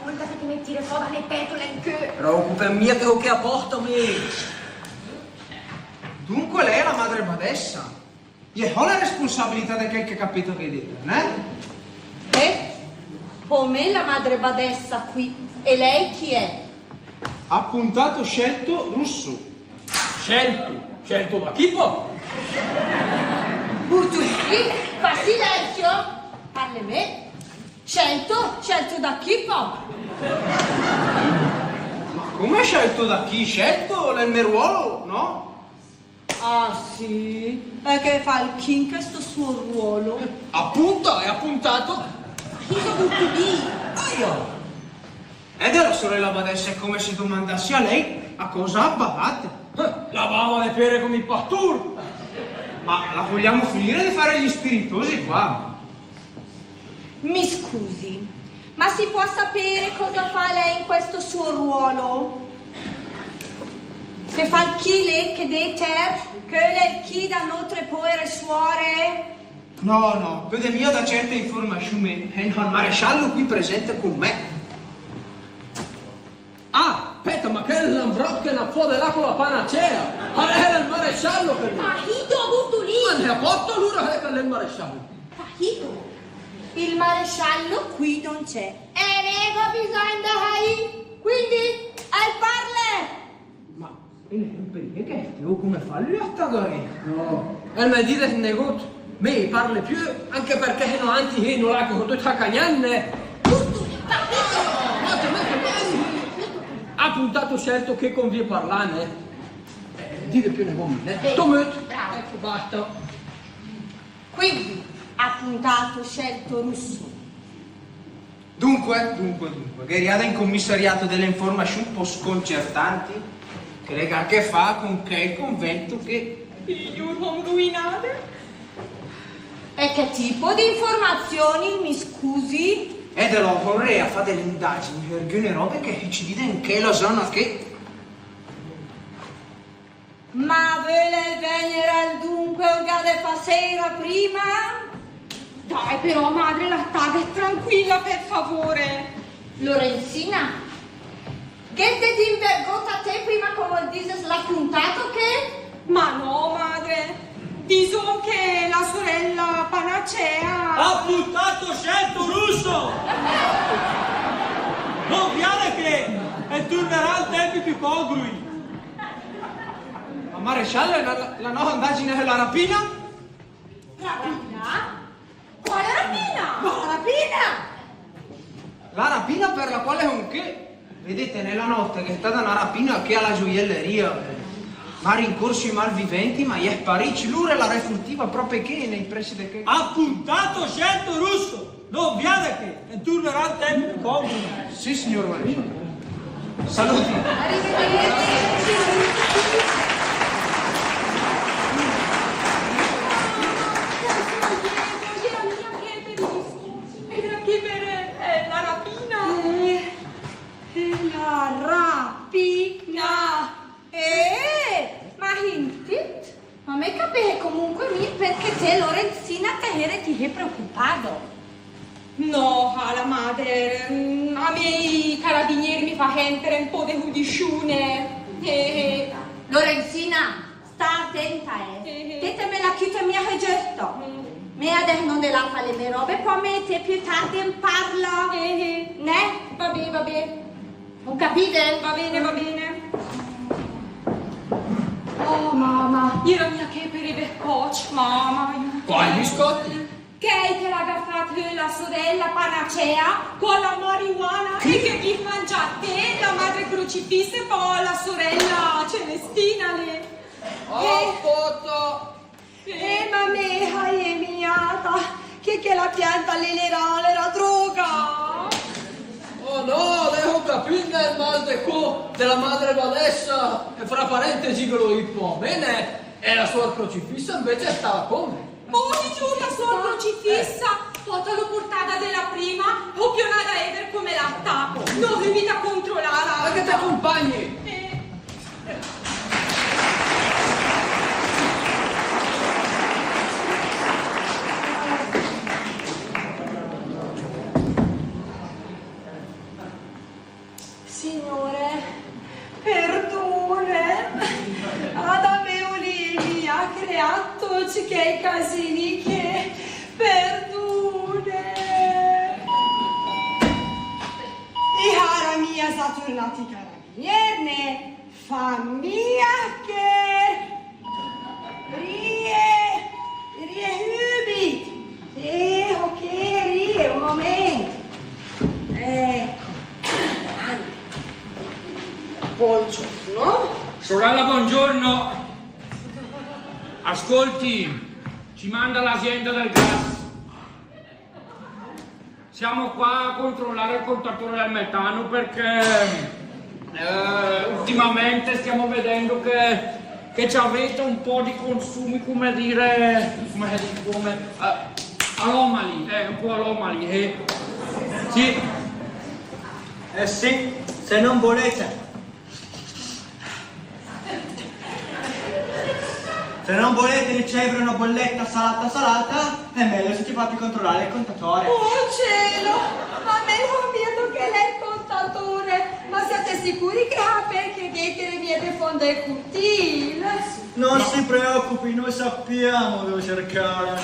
volta che te me tire fò da le pètole in cö. Preòcupet mia, che ó ché apòsta, mé. Dunque lé l'è la madre badessa? Gh'è la responsabilità de chèl che capita ché dét, nè? Eh? Come la madre badessa qui? E lei chi è? Appuntato scelto Russo. Scelto? Scelto da chi pò? Burtulì, fa silenzio! Parle mé. Scelto? Scelto da chi pò? Ma come scelto da chi? Scelto nel mio ruolo, no? Ah, sì? E che fa el ché in chèsto sò ruolo? Appunto, è appuntato. Io butto lì. Aia! Ed è la sorella badessa, è come se domandassi a lei a cosa badate. Eh, la bava de pere con i pastur. Ma la vogliamo finire di fare gli spiritosi qua? Mi scusi, ma si può sapere cosa fa lei in questo suo ruolo? Se fa el ché lé, che dét, che l'è el ché da notre povere suore? No, no, pöde mia dà certe informasiù mé, eh, no, el maresciallo qui presente con me. Ah, spèta, ma chèl lambròt che l'è 'ndàt fò de là co la panacea. Ah, l'è el maresciallo chèl lé. Fà hito, Burtulì! Ma ne ha fatto alura, eh, che l'è el maresciallo? Fà hito! Il maresciallo qui non c'è. E mé gh'ó bisògn de hèi, quindi el parle! Ma, e l'è ü perichél chèsto, come fa lü a stagà? No, el me dìs negót. Mé parle piö, anche perché se no anzi, eh, no la che ho tüt hacagnàt, nè. Appuntato scelto, che convie parlà, nè? Dì de piö, ne völ mia, eh? Bene. Sto möt. Bravo. Ecco, basta. Quindi, appuntato scelto Russo. Dunque, dunque, dunque, gh'è riàt in commissariato de le informasiù un po' sconcertanti, che le gh'à a che fà con chel convento che... Figliù, son ruinade. E che tipo di informazioni, mi scusi? E de là vorrei a fà de le indagini per alcune robe che succedìen in chela zona che... Ma völe vègner al dunque, o gh'à de fà sèira prima? Dai, però, madre, la staghe tranquilla, per favore. Lorenzina, gh'ét de dìm vergót a té prima che me dìset l'appuntato che? Ma no, madre. Dìsom che la sorella Panacea... Appuntato scelto Russo! Non viene che e turnerà in tempi più congrui. Ma maresciallo, la, la, la nòsta indagine l'è la rapina? Rapina? Quale rapina? Ma la rapina! La rapina per la quale son ché. Vedete, nella notte gh'è stata una rapina ché a la gioielleria. M'à rincorso i malviventi, ma i è sparìcc. Lur la refurtiva pròpe ché, nei pressi de ché. Appuntato scelto Russo! Non viene che e turnerà in tempi più congrui. Sì, signor maresciallo. Saluti. Arrivederci. Era mia che per i discorsi, era che per, eh, la rapina. Eh, eh, la rapina. Eh, ma sentì, ma me capése comunque mia perché té, Lorenzina, te sét isé preocupada. No, a la madre, mm, a me i carabinieri me fa sèmper un pó de sudisiù. Eh, eh. Lorenzina, sta atenta, eh. Eh, eh. Té te me la cüte mia sö giösto. Mm. Me adès gh'ó de là a fà le me robe, pò me e té piö tarde en parla. Eh, eh. Né? Va bé, va bé. Ho capito? Va bene, va bene. Oh, mamma, era mia che per i biscotti, mamma, aiuto. Quali biscotti? Chèi che la gh'à fat la sorella Panacea con la marijuana e che gh'ét mangiàt té, la madre Crocifissa e pò la sorella Celestina, le. Oh, eh. Foto! Eh, ma me, eh, mia, che, che la pianta lé l'era, l'era droga. Oh no, devo capirne el mal de có de la madre badessa, e fra parentesi ghe lo dico, bene, e la suor Crocifissa invece stava come? Pò, figliù, la suor Crocifissa, pò te l'ó portada de la prima, ó piö nada a éder come la sta. No, subito a controlara. Ma che te compagni? Eh. Signore, perdone. Adameo lì mi ha creato chèi casini che, perdone. E ara mia sa turnati cara. Viene, fa mia che rie, rie hübit. Eh, ok, rie, un momento. Ecco. Buongiorno. Sorella, buongiorno. Ascolti, ci manda l'azienda del gas. Siamo qua a controllare il contatore del metano perché, eh, ultimamente stiamo vedendo che, che ci avete un po' di consumi, come dire, come, come, eh, anomali, eh, un po' anomali, eh. Sì. Eh sì, se non volete Se non volete ricevere una bolletta salata salata, è meglio se ci fate controllare il contatore. Oh cielo! Ma me gh'ó mia che l'è el contatore! Ma siate sicuri che sapé che gh'è le mie de fónd del curtìl? Non si preoccupi, noi sappiamo dove cercare.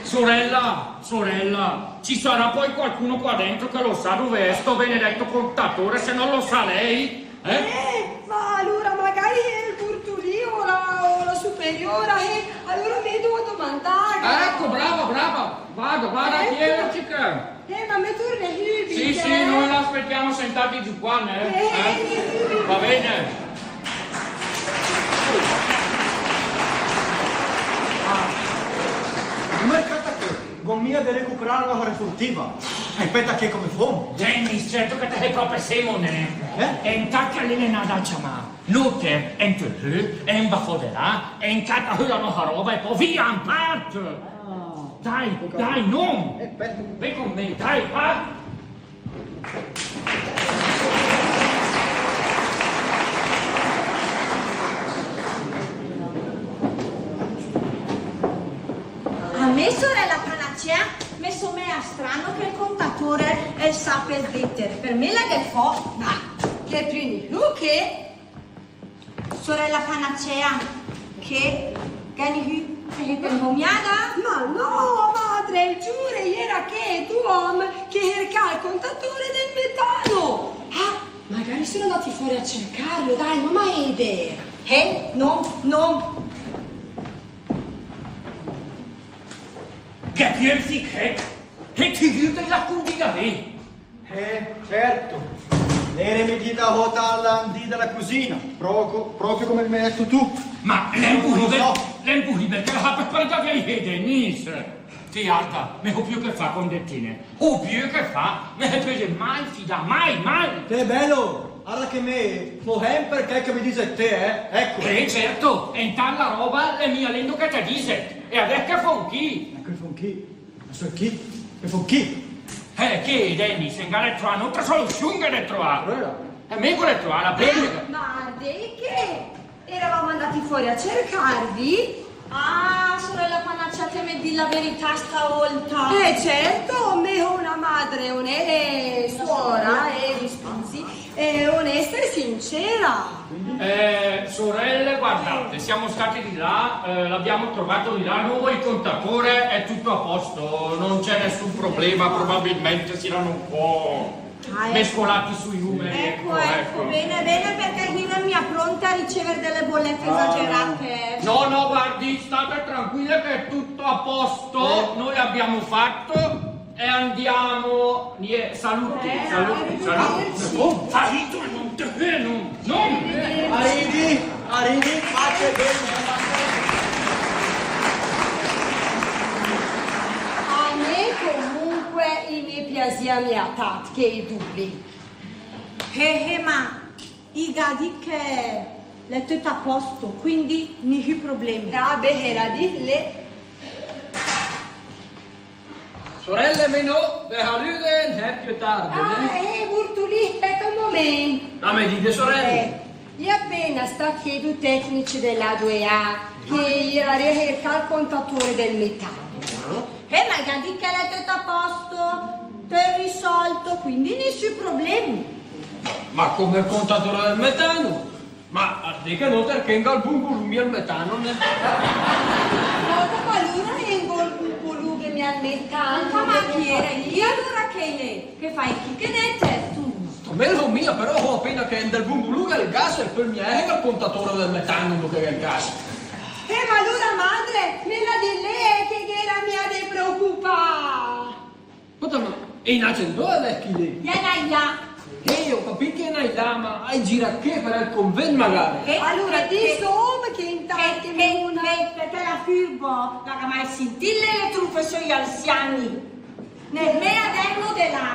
Sorella, sorella, ci sarà poi qualcuno qua dentro che lo sa dove è sto benedetto contatore, se non lo sa lei? Eh? Eh, ma alura magari el curtulì o la, o la superiora, eh, alura me devo domandà. Ah, ecco, brava, brava. Vado, vado a chiederci che. Eh, ma me turne hübit, eh. Sì, sì, noi la aspettiamo sentati giù qua, eh? Eh, eh? Va bene. de recuperà la nòsa sportiva. E spèta, che come fóm? Dennis, certo che te sé pròpe sèmone. Eh? E intàt che lé l'è 'ndàt a ciamà, nóter, e 'n te hö, e 'n va fò de là, e intàt a hö la nòsa ròba e pò via, 'n part. Ah. Dai, dai, nóm. Eh, spèta. Vé con mé, dai, va. A mé, sorèla Panacea, me soméa strano che 'l contatore el sàpia 'l véter. Per mé l'è de fò, ma che primi lu che Sorèla Panacea, che gh'è nigü che te gh'ét 'ndomiada? Ma no, madre, giüre, i éra ché du òm che i sèrca 'l contatore del metano. Ah, magari i sono andati fuori a cercarlo, dai, 'ndóm a èd. Eh, no, no. Che piensi che? Che ti aiuta la cundiga lì? Eh, certo. L'ére mia dita a hò a la 'ndì de la cusina, pròpe, pròpe come m'é dìcc tu. Ma l'è impussìbel, l'è impussìbel che la sàpia, per carità, che i éde, Dennis. Ti arda, me hó piö che fà con de té, né. Hó piö che fà, me se pöde mai fidà, mai, mai. Che bèl, arda che me fó sèmper chèl che me dìset té, eh? Ecco. Eh, certo, e intàt la ròba l'è mia lé 'ndo che te dìset. E adès che fóm ché? Ecco, fóm ché. Ma só ché? E fó ché? Eh, ché, Dennis, se gh'à de troà, n'ótra solusiù gh'à de troà. Allora? E me gh'ó de troà la bènega. Ma, ma dì che eravamo andati fuori a cercarvi? Ah, sorèla Panacea, te m'é dìcc la verità staólta. Eh, certo, me hó öna madre one-, eh, suora, eh, mi scusi. Eh, onesta e sincera. Eh, sorelle, guardate, siamo stati di là, eh, l'abbiamo trovato di là, noi, il contatore, è tutto a posto, non c'è nessun problema, probabilmente si erano un po' mescolati sui numeri, ecco, ecco. Bene, bene, perché qui non mi appronta a ricevere delle bollette esagerate. No, no, guardi, state tranquille che è tutto a posto, noi abbiamo fatto. E andiamo, nie-, salute, eh, salute, salute. Arrivederci. Oh, salute, non te vedo, non. Arrivi, arrivi, pace bene. A me comunque i me piasìa mia tat chèi du lé. Eh, eh, ma i gh'à dìcc che l'è töt a posto, quindi nigü problemi. Ah, beh, era dì lé. Sorelle, me no, ve salude, eh, piö tarde, eh. Ah, eh, Burtulì, spèta un momènt. Ah, me dìga, sorelle. Eh, i è apéna stacc ché du tecnici de l'A due A, che i éra dré a sèrcà 'l contatore del metano. Eh, ma i gh'à dìcc che l'è töt a posto, töt risolto, quindi nissü problemi. Ma come il contatore del metano? Ma, eh, dì che nóter ché gh'à 'l bun bulüm al metano, né? Scolta, ma alura gh'ó 'l bun bulüm al metano. Ma chi éra? I alura che l'è? Che fai ché che dite, tu? Sta me lo mia, però hó apéna che gh'ó 'l bun bulüm al gas, e pö mia gh'è 'l contatore del metano, che gh'è 'l gas. Eh, ma alura, madre, me la dì lé che gh'éra mia de preocupà. Scolta, ma i è 'ndacc indó chèi lé? I è 'ndacc là. Eh, hó capìt che i è 'ndacc là, ma i gira ché per 'l convènt, magare. Eh, alura, eh, dìsom che intànt che, che, che, che la furba, la gh'à mai sentìt lé le trufe sö i anziani? Né, me adès no 'ndó de là.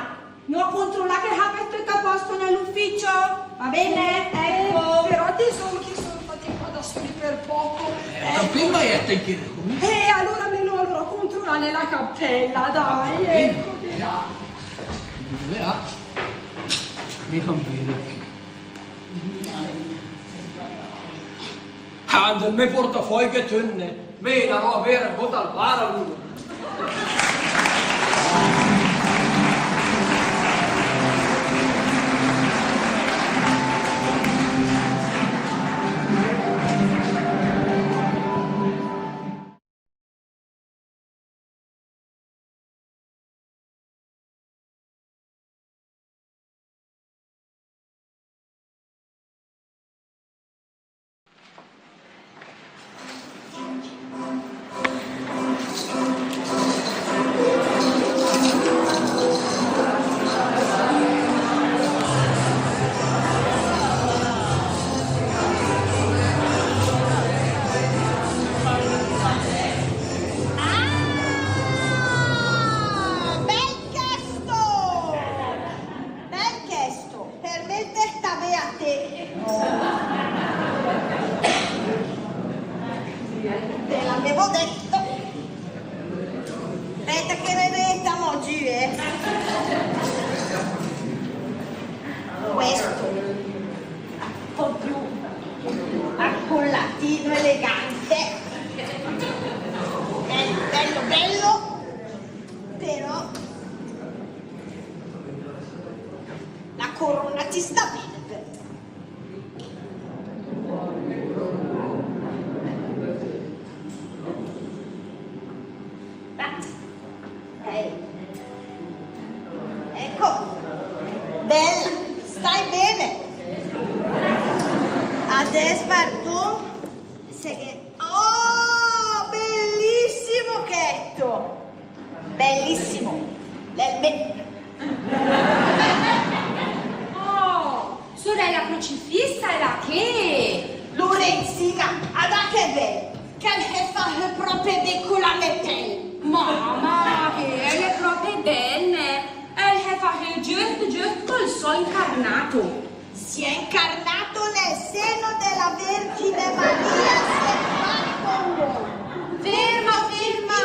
No a controlà che l'è töt a posto ne l'ufficio. Va bene? Eh, ecco. Però dìsom che i só 'ndacc fò da sö per poco. Eh, ecco. Prima è te che... Eh, alura me no, alura controlà la cappella, dai, ecco. Là. Mia vède. Ah, 'n del me portaföi gh'è töt, né. Me 'ndarò a vèd sö al bar, alura. L'avevo detto. Aspetta che ne mettiamo giù, eh. Questo. Un po' più accollatino, elegante. Bello, bello, bello. Però la corona ti sta bene, però. Eh. Ecco. Bella, stai bene. Adès, pardon. Se che... Oh, bellissimo chesto. Bellissimo. L'è el me... Oh, sorella Crocifissa, e la che? Lorenzina, adà che bel, che el se fa pròpe bé co la me pel. Mama, che el è pròpe bel, nè? El se fa giöst, giöst col sò incarnato. Si è incarnato nel seno della Vergine Maria, si è fatto uomo. Ferma, ferma,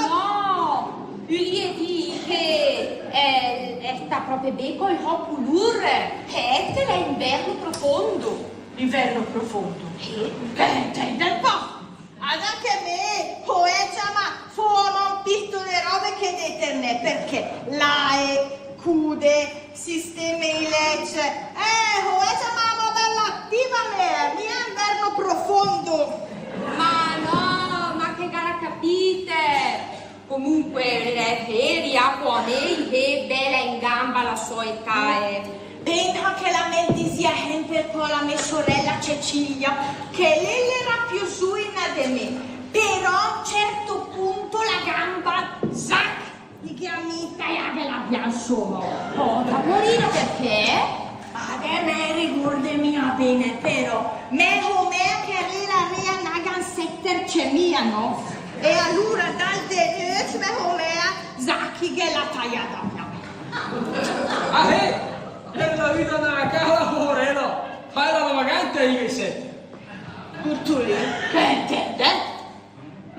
no! Öle dì che el, el sta pròpe bé col sò culur, che l'è inverno profondo. Inverno profondo? Sì. Che intènd el pò? Adà che me, ho giamà fò amò un pito de robe che deterna, perché lae, cude, sisteme i lècc. Eh, ho giamà una roba attiva me, mia inverno profondo. Ma no, ma che gh'ala capìt? Comunque, l'è fé, rià pò a me, i è bela in gamba a la sò età, eh. Pènsa che la me disìa sèmper co la me sorella Cecilia, che lé l'era piö zùina de me, però a un certo punto la gamba, zac, i gh'à mia taiàt la via, insoma. Pòta, porina, perché? Ma che me regorde mia bé, però, me homèa che l'era rià a gna sèt terce mia, no? E alura dal denöt me homèa, zac, i ghe l'à taiada via. Ah, eh! Per la vita na cala, poverela! Fai la vagante, invece! Curtulì, che intènd?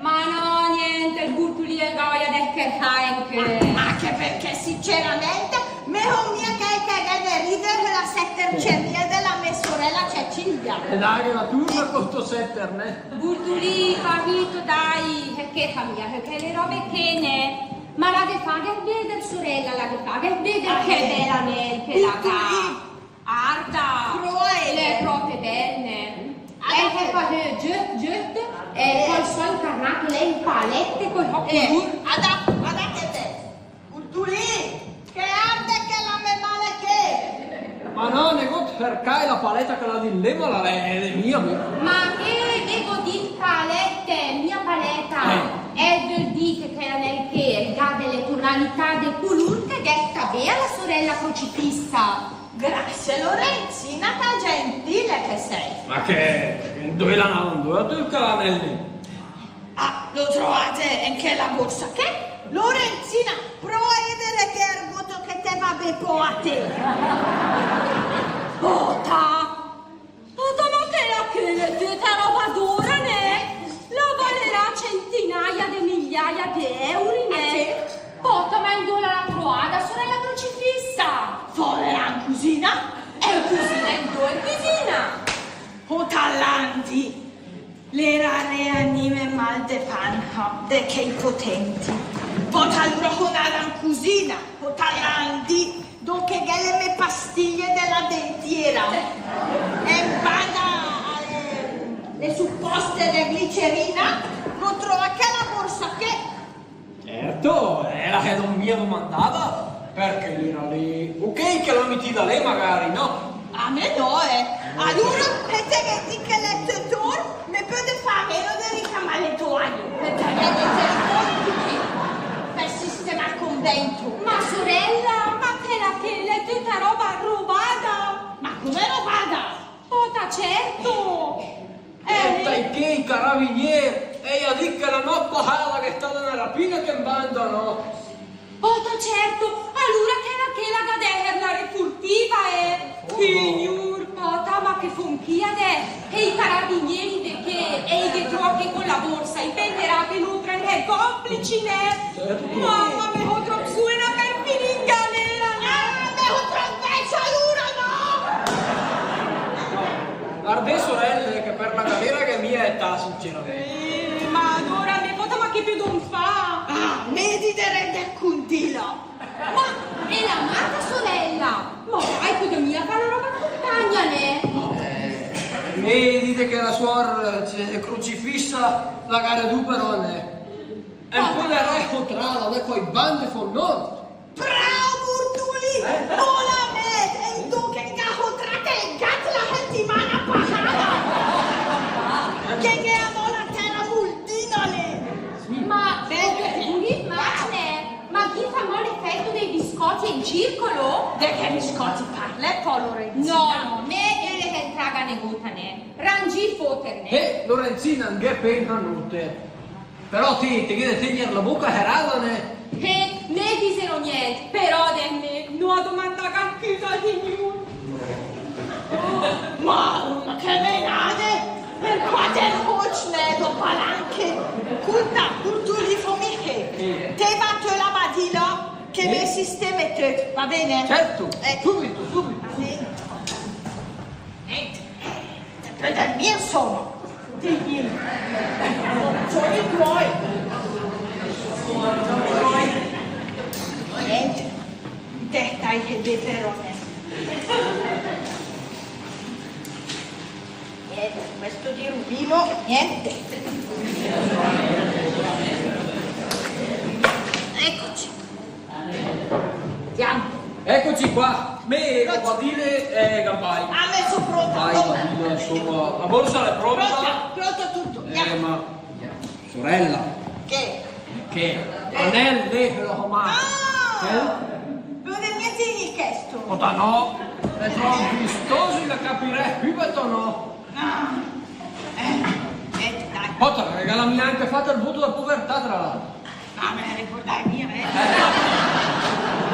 Ma no, niènt, el Curtulì el gh'à òia de scherzà anche. Ma, ma che, perché sinceramente, me ho mia che, che, che de rider la sèt terce mia de la me sorella Cecilia. E dai, che la turna con sto sèt, nè? Curtulì, papito, dai, che, che fa mia, che le robe che ne. Ma la ghe faghet veder, sorella, la ghe faghet veder che bela nel che la gh'à. Arda, l'è pròpe bel, nè? El se fa giöst, giöst, eh, col sò incarnato, l'è in palèt, col sò culur. Adà, adà che te. Curtulì, che arde che la me male che. Ma no, negót, perché la palèta che la dì lé, ma la l'è, l'è mia, mia. Ma che devo dì palèt, mia palèta? Eh. El völ dì che chèl anèl ché el gh'à de le tonalità de culur che ghe sta bé a la sorella Crocifissa. Grazie, Lorenzina, che gentile che sei. Ma che, dove l'ha, dove l'ha tolto l'anèl? Ah, l'ho troàt in chèla borsa ché. Lorenzina, pröa a èd che argót che te va bé pò a te. Pòta! Pòta, ma chèla ché l'è töta roba d'ór, nè? La valerà centinaia de migliaia de euri, nè? Ah, sì? Pòta, ma indó la l'ha troada, sorella Crocifissa? Fò de là in cüsina? E in cüsina, indó in cüsina? Pòta, l'andi, l'era rià a gnìme mal de pansa de chèi potenti. Pòta, alura só 'ndada in cüsina, pòta, l'andi, dó che gh'è le me pastiglie de la dentiera. E 'mbada a le, le supposte de glicerina, l'ó troàt chèla borsa ché. Certo, eh, la gh'ó mia domandada, perché l'era lé. Ok, che la l'ha metida lé, magari, no? A me no, eh. Alura, se te gh'ét dì che l'è töt ór, me pöde fà a meno de ricamà le toaie, perché gh'è de tirà fò tüt per sistemà el convento. Ma sorella, ma chèla ché l'è töta roba robada. Ma come robada? Pòta, certo! Eh, dai, che i carabinieri, e i à dì che la nòt pasada gh'è stada una rapina ché in banda, no? Pòta, certo, alura chèla ché la gh'à de èser la refurtiva, eh! Signur Ota, ma che fóm chì adès? E i carabinieri de ché? E i ghe tróa ché co la borsa, i penderà che nóter sóm complici, nè? Certo. Mama, me só tròp suena per finì in galera, nè? Ah, me só tròp vecia, alura no! Vardì, sorelle, che per la galera gh'è mia età, sinceramente. Eh, ma alura, me pota, ma che pödom fà? Ah, me dì de rènd cont di lé. Ma, e la mata sorella? Ma dai, pödom mia fà la roba compagna, nè? Eh, me dì che la suor, eh, Crocifissa la gh'à redù però, nè? E pò la rèsta tra la, coi bande fonnor. Bravo, Murtulì! Eh? No la mèt, e dóca che gh'à sotrat el gat la setimana pasada! Che gh'è amò la tèra muldina, lé! Sì. Ma, eh, eh, eh, ma chi fa amò l'efèt dei biscòcc in circolo? De che biscòcc parlet pò, Lorenzina? No, no, me, me le entraga negóta, nè. Rangì fóter, nè. Eh, Lorenzina, gh'è pena nóter. Però té, te gh'é de tègner la bóca serada, nè. Eh, me dìsero niènt, però de me, no a domandàga piö a niun. Ma che menade! Per quater ócc, nè, dò palanche. Scólta, Murtulì, fóm ché. Te va a tö la badìla, che me sisteme töt, va bene? Certo, eh, subito, subito. Va bene. Nènt, te pödet mia, insoma. Dì, dì. Só i tò. Nènt, te stai ché bé però, nè. Nènt, questo di Rubino, nènt. Eccoci. Andiamo. Eccoci qua. Me, pronto? Qua dire, eh, gambài. Ah, me só pronta. Vai, pronta. Badìla, insoma, la borsa l'è pronta? Pronta, pronto tutto. Eh, andiamo. Ma, sorella. Che? Che? Eh. Anèl, lé, lo ma. Ah! Eh? Dóe mèt chèsto? Pota no. L'è tròp vistoso, la capirèss pö, pota no. Ah. Eh, eh, dai. Pota, regàlem anche, fat el voto de povertà, tra l'altro. Ah, me la regórde mia, eh.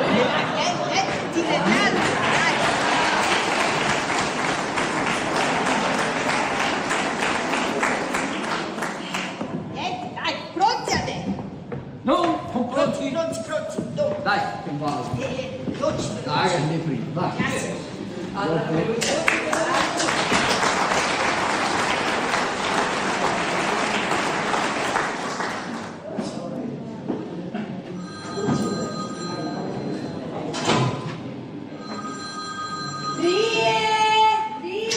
Eh, eh, eh, ti regalo, dai. Eh, dai, pronti adès? No, pronti, pronti, pronti, dai. Dai, che vado. Eh, eh, veloci, veloci. Dai, che ne prima, dai. Grazie. Allora, veloci. Rie, rie.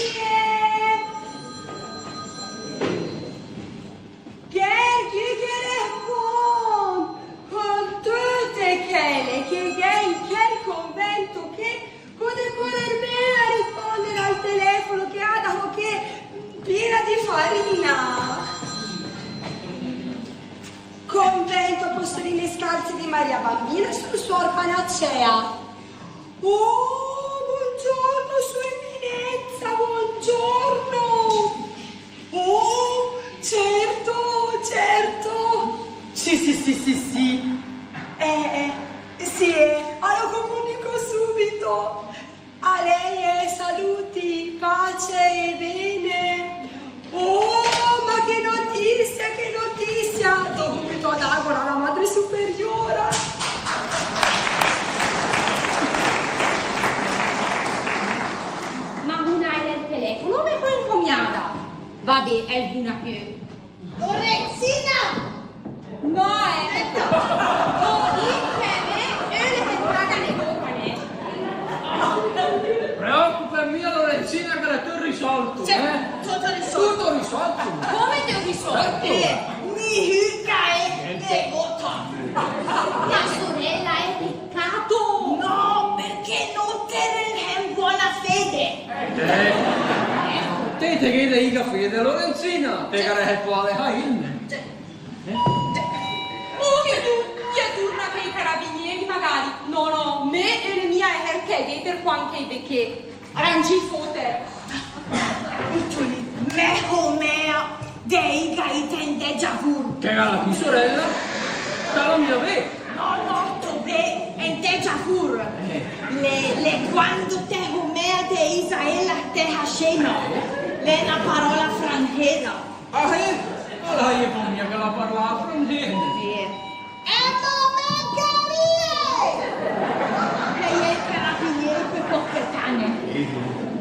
Che, che, che respónd, con töte chèle che gh'è in chèl convènt ché, cósa de córer mé a rispónder al telefono che a dà ché piena de farina. Convento Apostoline Scalze di Maria Bambina, só suor Panacea. Oh, buongiorno, Sua Eminenza, buongiorno. Oh, certo, certo. Sì, sì, sì, sì, sì. Eh, eh, sì, eh, lo comunico subito. A lei, eh, saluti, pace e bene. Oh, ma che notizia, che notizia! Dó subito a dàgola a la madre superiora. Ma no l'è al telefono, me só incomiada. Va bé, el buna piö. Lorenzina! No, eh! Ó dìcc che me, eh, le entrade negóta, nè. Preòcupet mia, Lorenzina, che l'è töt risolto, eh? Sì, tutto risolto. Tutto risolto. Come te l'ó risolto? Certo. Eh, mia, eh, negóta. La sorella, eh, peccato. No, perché nóter sèm in bona fede. Eh, te, te gh'ét de iga fede, Lorenzina, te gh'arèset pò a lé, eh? Oh, che tu, che turna che i carabinieri, magari. No, no, me e le mia er che de ter quanche i becché. Rangì fóter. Utuli, me o mea de iga ita in déjà vur. Che la tua sorella? Te la mia bé. No, no, to bé, in déjà vur. Eh. Le, le quando te o me E de Isaela Tehashima, l'è öna parola francesa. Ah, eh? Alura, io con mia che la parla francese. Sì. E come che ride! Lei è il carabiniere per Coppetane.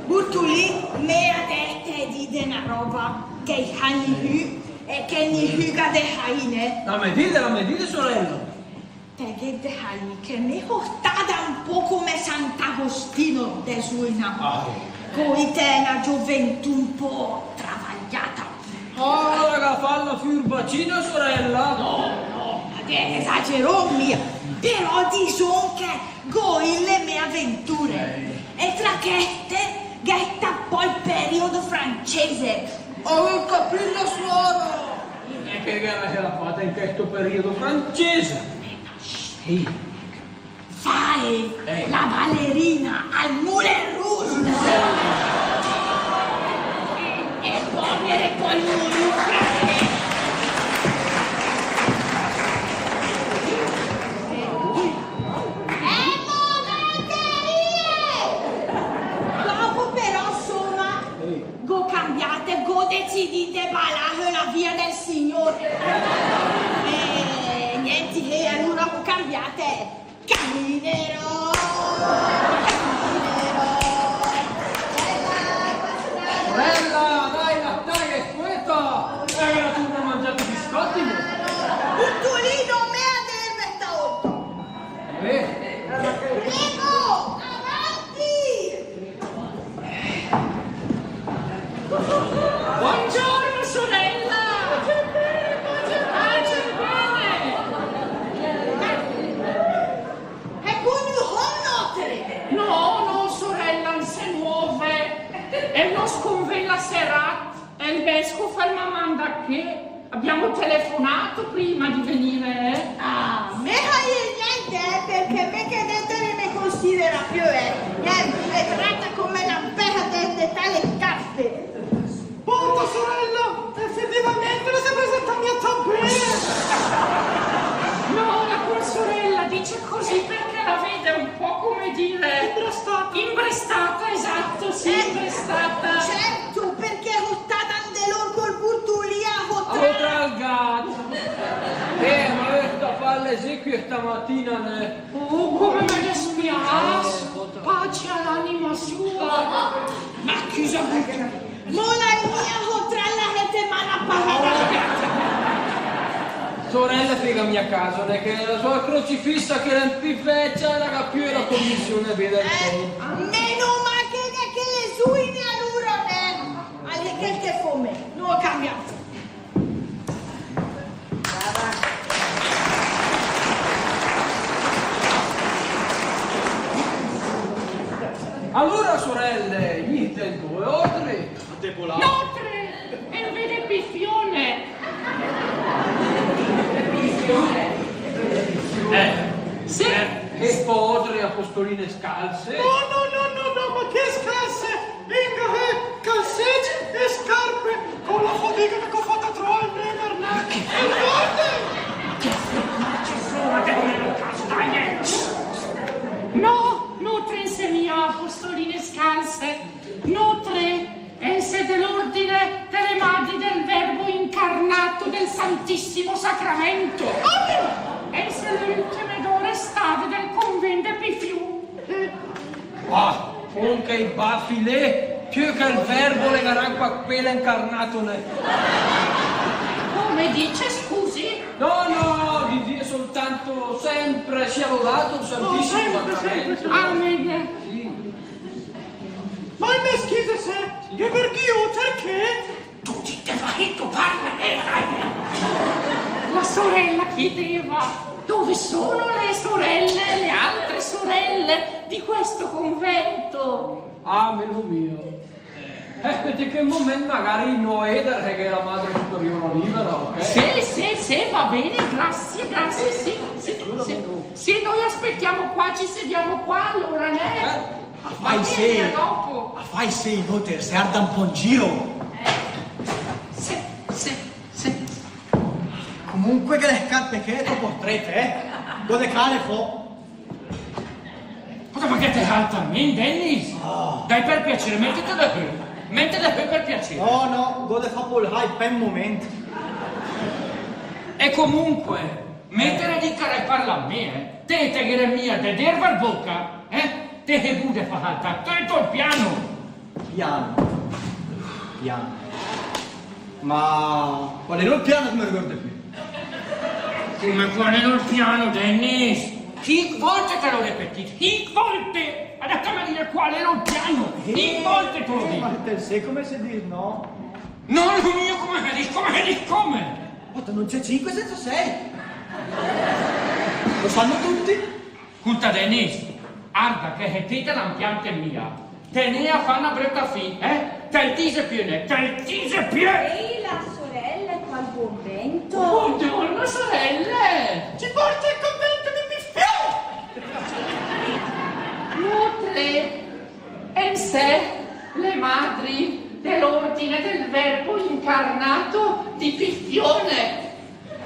Burtulì, me ha dette di de na roba che i ha nihü e che nihü gh'ha de haì, né. La me dite, la me dite, sorella. Te gh'ét de haì che me hó stada un po' come Sant'Agostino de Suena. Ah. Coi té na gioventù un po' travagliata. Ah, la gh'ha fat la furbacina, sorella? No, no, ma che esageró mia. Però disóm che gh'ó ì le me aventure. Eh. E tra chèste gh'è stà pò 'l periodo francese. Ho capito, suora! E che gh'era de fà in questo periodo francese? Sì. Fà, eh, la ballerina al Moulin Rouge. E, e pò vède pò 'l Moulin Rouge. E mo che ride! Dopo però, insomma, gh'ó cambiàt, gh'ó decidìt de balà la via del Signore. E niente, e alura gh'ó cambiàt. Caminerò, caminerò. Bella, dai, la taglia è questa. E gh'è turnàt a mangià i biscotti, no? Burtulì, no me ha de stavolta. Eh? Prego, avanti! Buongiorno, sorella! Pace e bene! E cugno hom nóter? No, no, sorella, no se muove. El nòst convent l'è seràt. E 'l vescovo el m'ha mandàt ché. Abbiamo telefonato prima di venire, eh? Ah, me hèi niente, eh, perché me chèl dét me considera piö, eh. Niente, me trata come la peja de, de tale carpe. Porca sorella, effettivamente no se presenta mia tat bé. No, la tua sorella dice così perché la vede un po', come dire, imbrestata. Imbrestata, esatto, sì, eh, imbrestata. Certo, perché hó stada 'ndèl ort col Burtulì a hotrà. A hotrà 'l gat. Eh, ma sta fà l'esequie stamatina, né? Oh, come me dispiace. Pace all'anima sua. Ma cosa vuoi? Mo la mia hotrà la settimana passada. Sorella, fega mia caso, né, che la sò crocifissa che l'è 'n pì vècia, la gh'à piö la commissione a vèda 'l conto. Meno mal che, che le suine alura, né. Alura che te fó me, no cambia. Alura, sorelle, gnì dét dóe ótre a depolà. Nótre! E 'l vède pifiù, né. Pifiù? Eh. Sì. Eh, che fó ótre a postoline scalse? No, no, no, no, no, ma che scalse? Vinga, eh, calzècc e scarpe, co la fadiga che hó fat a troà 'l mé carnàt. E guarda! Che figura, che figura, che figura, dai, eh! No, nótre 'n sè mia a postoline scalse. Nótre en sè de l'ordine de le Madri del Verbo Incarnato del Santissimo Sacramento. En sè le ültime dò restade del convent de pifiù. Ah, con quei bafi lé, piö che 'l verbo l'è garanco a quèl incarnàt, né. Come dice, scusi? No, no, dizìe soltanto sempre sia lodato il Santissimo Sacramento. Amen. Sì. Ma me scüse, se, che perché io, perché? Tu ti te vai, tu parla, eh, dai. La sorella chiedeva: dove sono le sorelle, le altre sorelle di questo convento? Ah, amico mio. Eh, aspetta che un momento, magari no, Eder, che è la madre superiore libera, ok? Sì, sì, sì, va bene, grazie, grazie, sì, sì, sì. Sì, noi aspettiamo qua, ci sediamo qua, allora, eh? Eh? A fà isé, a fà isé, nóter se arda un po' in giro. Eh, sì, sì, sì. Comunque che le scarpe che è troppo strette, eh? Dove cale fo? Cosa fa che? Esatamènt, Dennis. Ah. Dai, per piacere, mètet de piö. Mètet de piö, per piacere. No, no, gh'ó de fà pò 'l high per 'l momènt. E comunque, mètet de dì che gh'ó parlàt mé, eh. Te, te gh'ét mia de dèrv a bóca, eh? Te gh'ét de fà saltà töt ol piano. Piano. Piano. Ma qual éra ol piano che me regórde piö? Come qual éra ol piano, Dennis? Cinch ólte te l'ó repetìt, cinch ólte! Adès fam dì qual éra ol piano, cinch ólte te l'ó dìcc. Eh, ma te 'l sét come se dis, no? No, no, mia come se dis, come se dis, come? Ma te no 'l sét, cinque sensa sei. Lo sanno tutti. Scólta, Dennis, arda che se te te la 'mpiantet mia, te n'é a fà öna bröta fì, eh? Te 'l dìset piö, nè, te 'l dìset piö! Ehi, la sorella, qual buon vento! Buongiorno, sorelle! Ci porti al convento di Piffiù! Nóter en sè le madri de l'ordine del Verbo incarnato di Piffione.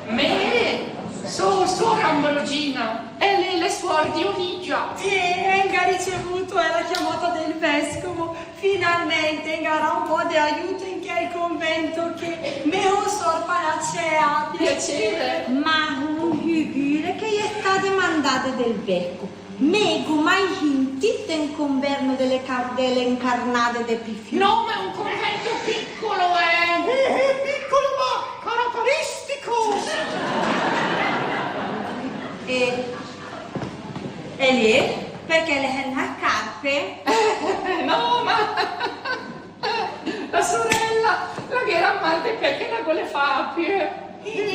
Mé só suor Ambrogina, e lé l'è suor Dionisia. Sì, en gh'à ricevùt, eh, la chiamata del vescovo. Finalmènt en g'avrà ü pó de aiöt en chèl convento ché. Mé só suor Panacea. Piacere. Ma ü figüre che i è stade mandade del vescovo. Mé gh'ó mai sentìt de ü convento de le car-, de le incarnade de Piffiù. No, ma è un convento piccolo, eh! Eh, eh, piccolo, ma caratteristico! E, e lé? Perché le è 'na scarpe? No, ma La sorella, la gh'éra mal de pè che la gh'öle fà a piö.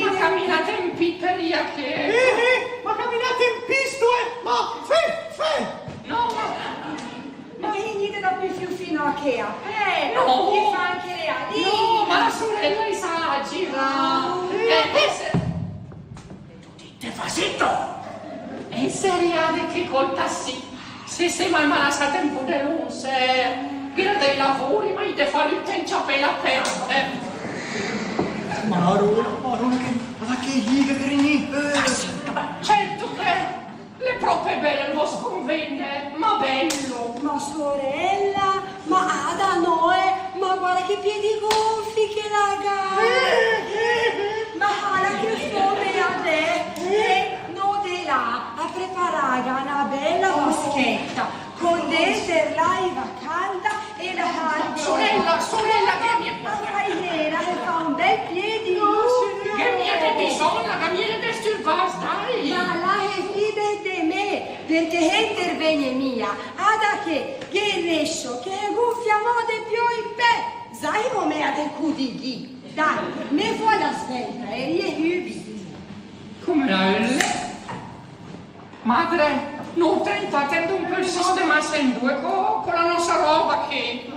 Ma caminàt en pì per ià ché. Eh, eh, ma caminàt en pì, eh, ma fè, fè. No, ma, ma i gh'è de 'ndà a Piffiù fino a ché a pè. No. Che fa anche lé a dì. No, ma la sorella i s'à girà. Ah. Eh, eh, se Te fa zitto! E se riàde ché col tassì, se, se m'à malassàt en pò de lóns, eh, gh'éra dei lavori, ma i de fà lü te 'n ciapéla pè, eh. Marò, Marò, che, ma che i gh'è, che rinì, eh. Ma sènta, ma certo che l'è pròpe bèl ol vòst convènt, ma bèl. Ma sorella, ma ada no, eh, ma guarda che piedi gonfi che la gh'à. Ma ala che fóme adès, eh, no de là a preparàga 'na bèla vaschèta, con dénter l'aiva calda e la farina. Sorella, sorella, che mia... Ma fai bèna, che fa ü bèl piedi. No, signora. Che mia de bisògn, che mia de disturbàs, dai. Ma la se fide de mé, perché se intervègne mia, ada che gh'è 'l rèscio che gonfia amò de piö i pè. Sai come a de cù di ghì? Dai, mé fò a la svèlta, eh, e rìe hübit. Come la öle? Madre, nóter intàt en gh'óm pöl sistemàs en du co, co la nòsa ròba ché.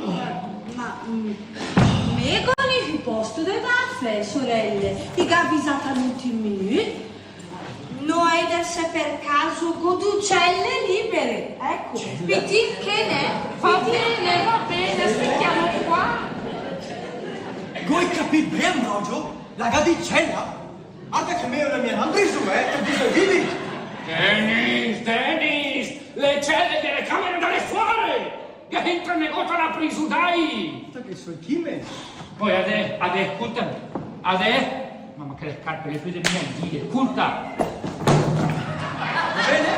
Ma, mm, mé gh'ó mia pòst de dàf, sorelle, i gh'à avisàt a l'ültim minüt. No èdet se per caso gh'ó du celle libere, ecco. Celle? Pitì che n'è? Va bene, va bene, aspettiamo qua. Gh'ó capìt bé, Ambrogio? La gh'à dì cella? Arda che mé öle mia 'ndà en prisù, eh, te 'l disi hübit. Dennis, Dennis, le celle delle camere da le suore! Che c'entra negót la prisù, dai! Sta che só chì mé. Pò adès, adès, scólta, adès, ma, ma che le scarpe le pöde mia dì, scólta. Va bene?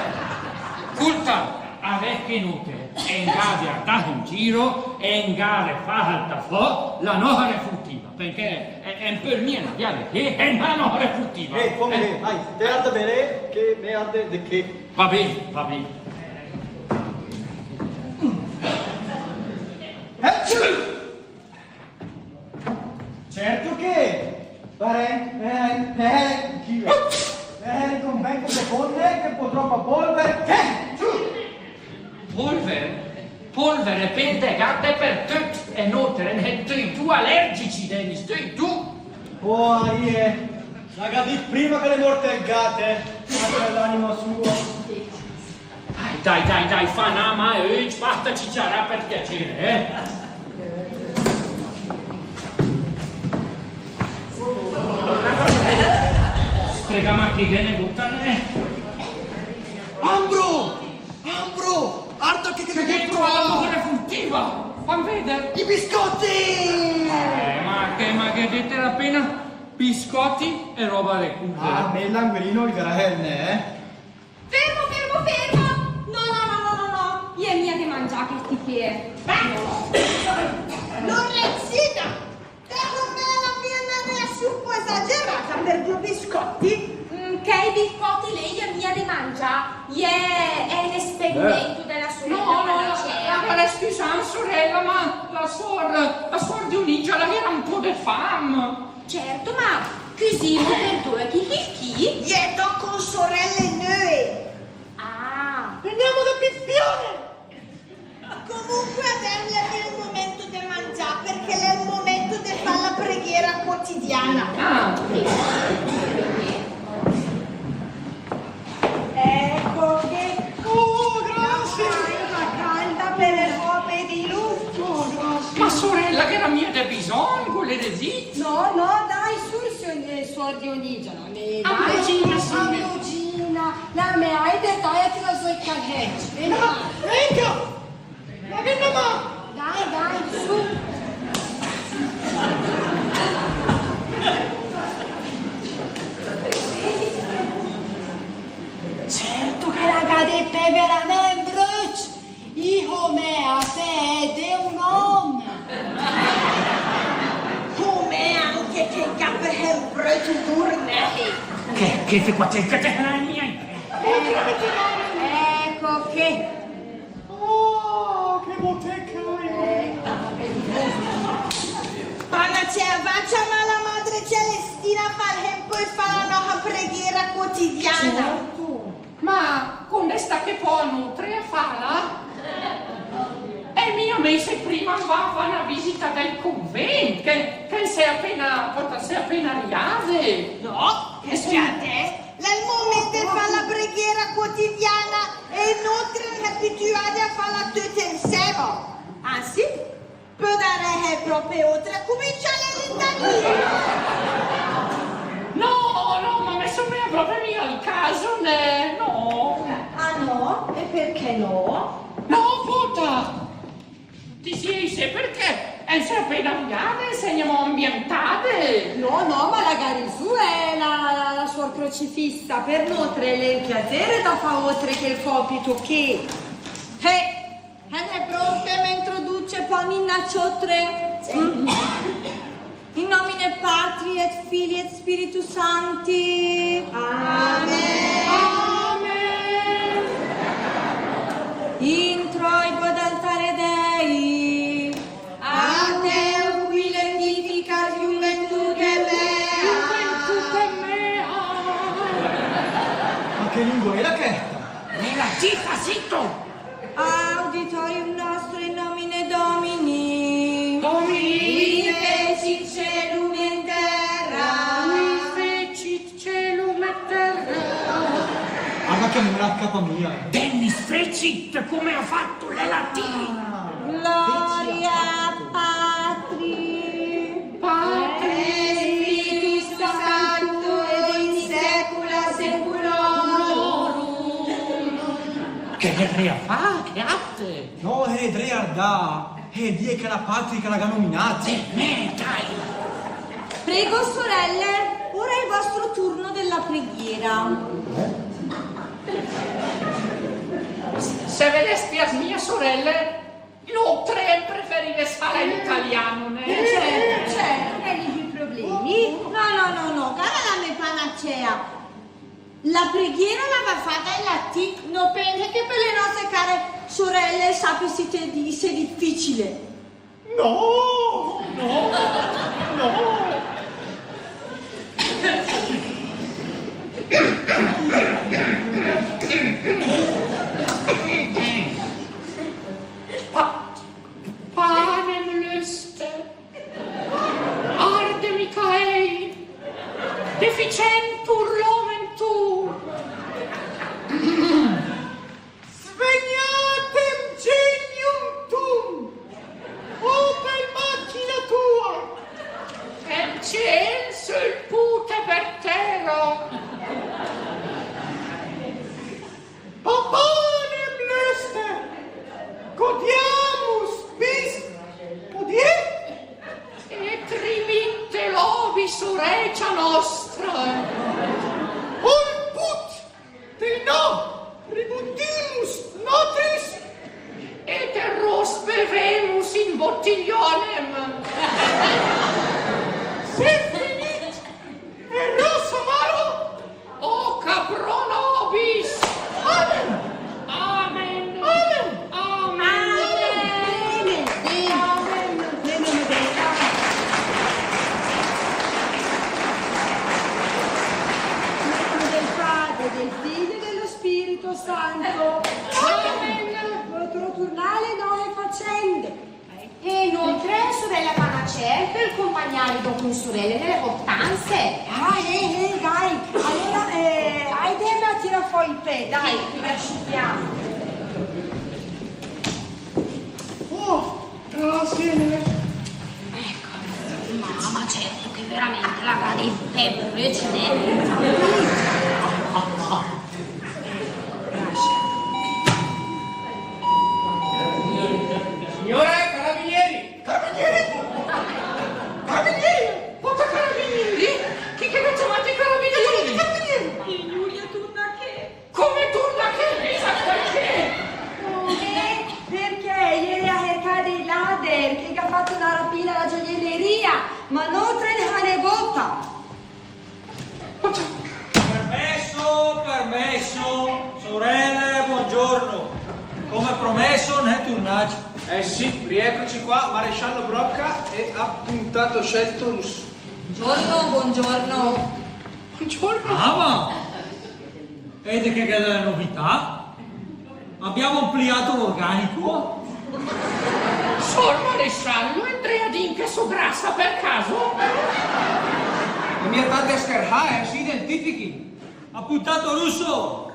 Scólta, adès che nóter en gh'à de 'ndà en giro, en gh'à de fà saltà fò la nòsa refurtiva, perché en, en pöl mia 'ndà vià de ché, en la nòsa refurtiva. Eh, come, eh, vai, te arda bé, che mé arde de ché. Va bé, va bé. Certo che, pare, eh, eh, chi è? Eh, convento de Conte, che pò tròpa pólver, eh! Pólver? Pólver e pél de gat de pertöt, e nóter en só töi du alergici, Dennis, töi du! Oh, Marie, la gh'à dì prima che l'è mórt ol gat, eh, pace a l'anima sua. Dai, dai, dai, dai, fà 'na mà e öcc, basta ciciarà per piacere, eh. Strega, ma chi ghe ne butane? Ambro! Ambro! Arda Fa la moto refurtiva! Fam vèder! I biscotti! Eh, ma che, ma che dite la pena? Biscotti e roba de cudere. Ah, me l'anguerino il grahel, eh? Fermo, fermo, fermo! No, no, no, no, no, no! I è mia de mangià chèsti chè. Beh! No, no. Lorenzina! Secondo me la mia è una reazione un po' esagerata per due biscotti. Mm, che i biscotti lé i è mia de mangià, i è, è un esperimento della sorella Panacea. No, no, no, la, la, la, scüsàm, sorella, ma la suor, la suor Dionisia la gh'era un po' de fam. Certo, ma cusì, ma per due, chi, chi, chi? Io con sorelle noi. Ah. Veniamo da Pippione! Comunque, adès l'è mia il momento de mangià, perché l'è il momento de fà la preghiera quotidiana. Ah, sì. Ecco che... Oh, grazie! L'acqua calda per le robe di lutto. Oh, grazie. Ma sorella, che era mia de bisogno, quelle de zit. No, no, dai, su, signor, eh, suor Dionisia, no? Eh, dai, Ambrogina, su, sì. Ambrogina, la me hai detto, eh, ti la so i caseggi. Venga. Ma, venga! Ma che no ma... Dai, dai, su. Certo che la gh'à de pè veramente bröcc. I homè a pè de un om. Homè anche che gh'à pè un bröt dur, neh. Che, che te qua te, che te, eh, mia. Ecco che. Oh, che boteca, eh. Panacea, va a ciamà la madre Celestina, fà un po' e fà la noha preghiera quotidiana. Certo. Ma quando sta che pò nutre a fala? E mia mese prima va a fà una visita del convent, che, che se appena, porta, se appena riade. No, che siate? L'è il momento de fà la preghiera quotidiana e nutre ne abituade a fala töte insema. Anzi, pödarèhe pròpe oltre a cumincià le litanie. No, no, ma me somèa pròpe mia il caso, neh, no. Ah no? E perché no? No, pota! Ti sì, sì, perché? Eh, se appena riade, se gnamò ambientade. No, no, ma la gh'à resù, eh, la, la, la suor Crocifissa, per nutre l'è un piasere da fà oltre che il compito che... Eh, E ne pronte, me introduce pò ninna Ciotre. Sì. Mm. In nomine Patri et Filii et Spiritus Sancti. Amen. Amen. Introibo ad altare Dei. Ad eum qui laetificat iuventudem meam. Iuventudem meam. Ma che lingua era questa? Nella città, zitto! Adiutorium nostrum in nomine Domini. Domini. Qui fecit caelum et terram. Qui fecit caelum et terram. Guarda che me la scapa mia. Dennis fecit, come ha fatto la latina. Gloria Patri. Patri, Spiritus Sancto, et in saecula saeculorum. Che gh'è dré a fà, che ate? No, eh, dré a ardà, eh, dì che l'è la Patri che la gh'à nominat. Eh, me, dai. Prego, sorelle, ora è il vostro turno della preghiera. Se ve dispias mia, sorelle, Nutre preferìe fala in italiano, neh? Eh, certo, certo, che gh'è piö problemi. No, no, no, no, cara la me Panacea. La preghiera la va fata in latin, no pènse che per le nostre care sorelle sape se te-, se difficile. No, no, no. Pa-, panem luster, arde Michael, deficientur lomentur. Sfegnatem genium tuum, opel machina tua. Em ciel sul pute per tera. Papanem luster, co die Sorècia nòstra. Ol put, te no, ributimus notris, e te ros bevemus in bottiglionem. Se finit, e ros amaro, o capro nobis. Amen. Amen. Amen. Amen. Bene, bene. Amen. Nel nome del Padre. Nel nome del Padre, del Figlio e dello Spirito Santo. Amen. Nostrò turnàl, nòe facènde. E nóter, sorèla Panacèl, per compagnàl dò cunsorèle in de sò stanse. Ah, eh, eh, dai. Alura, eh, àide a tirà fò i pè, dai, che i asciughem. Oh, grazie. Ecco, mamma, certo che veramente la gade in pè, pure, accidenti. Signore, carabinieri! Carabinieri! Carabinieri! Pòta carabinieri? Chi che gh'ha ciamàt i carabinieri? Carabinieri! Signur, turnàt ché? Come turnàt ché? Chissà perché! Eh, perché i ére a sercà dei lader che gh'ha fat una rapina a la gioielleria, ma nóter ne ha negóta. Permesso, permesso, sorèle, buongiorno. Come promesso, ne turnàcc. Eh sì, rieccoci qua, maresciallo Brocca e appuntato scelto Russo. Buongiorno, buongiorno. Buongiorno. Ah, ma Vede che gh'è delle novità? Abbiamo ampliato l'organico? Sciur maresciallo, l'è dré a dìm che só grassa per caso? L'è mia tat de scherçà, eh, si identifichi. Appuntato Russo!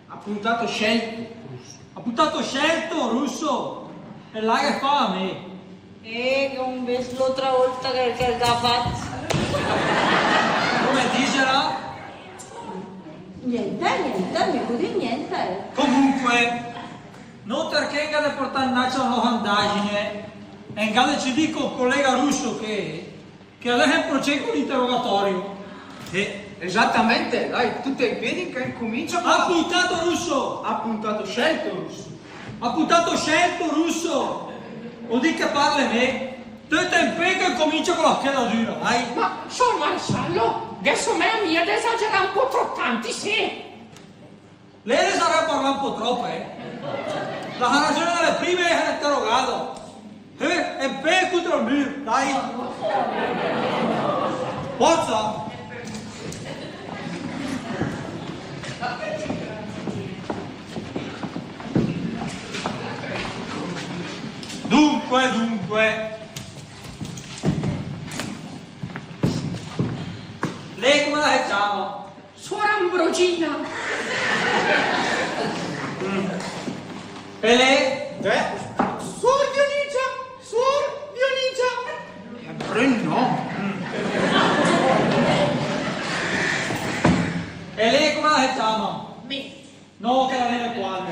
Appuntato scelto Russo. Appuntato scelto Russo! E là che fa a me? Eh, che gh'ó invèss l'ótra ólta che, che 'l gh'à fat. Come dìsela? Niente, niente, mé gh'ó dit niente. Comunque, nóter ché en gh'à de portà inàcc la nòsta indagine, e en gh'à decidìt col collega Russo che, che adès en procéd con l'interrogatorio. Sì, esattamente, dai, tutti ai piedi che incomincia qua. Appuntato Russo! Appuntato scelto Russo. Appuntato scelto Russo! Ó dit che parle mé. Töcc en pé che comincia con la scheda dura, dai. Ma, sciur maresciallo, gh'è só mé a mia de esagerà un po' trop tant, sé. Lé la s'à parlàt un po' trop, eh. La ragione delle prime è interrogato. Eh, en pé contro al mur, dai. Forza. Dunque, dunque. Lé come la se ciama? Suor Ambrogina. Mm. E lé? Eh? Suor Dionisia, Suor Dionisia. Che brüt nòm. Mm. E lé come la se ciama? Mé. No, che la vègne quando.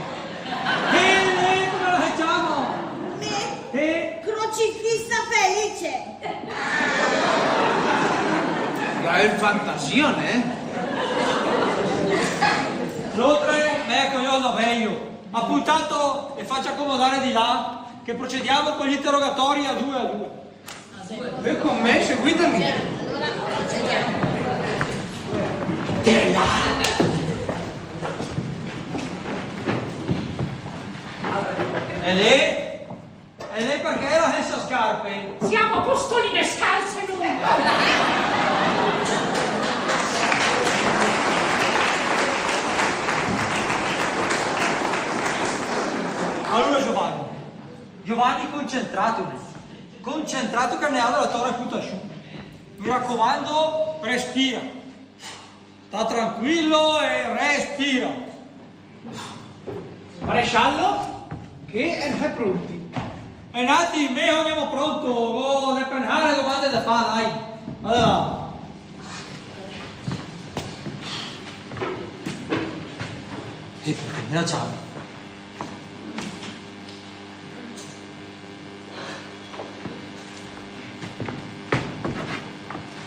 E lé come la se ciama? Mé? Eh? Crocifissa Felice. Gran fantasia, eh? Nóter, meglio che io lo vedo. Appuntato, e faccia accomodare di là, che procediamo con gli interrogatori a due a due. E con me, seguitemi. Di là. E lé? E lé perché la sènsa scarpe? Siamo apostoli descalzi, noi. Allora, Giovanni, Giovanni, concentrate. Concentrate che ne ha della torre puta su. Mi raccomando, respira. Sta tranquillo e respira. Maresciallo, che en s'è pronti. E nati, mé gh'ó mia pronto, gh'ó de pensà a domande de fà, dai. Allora. Eh, perché me la ciamo?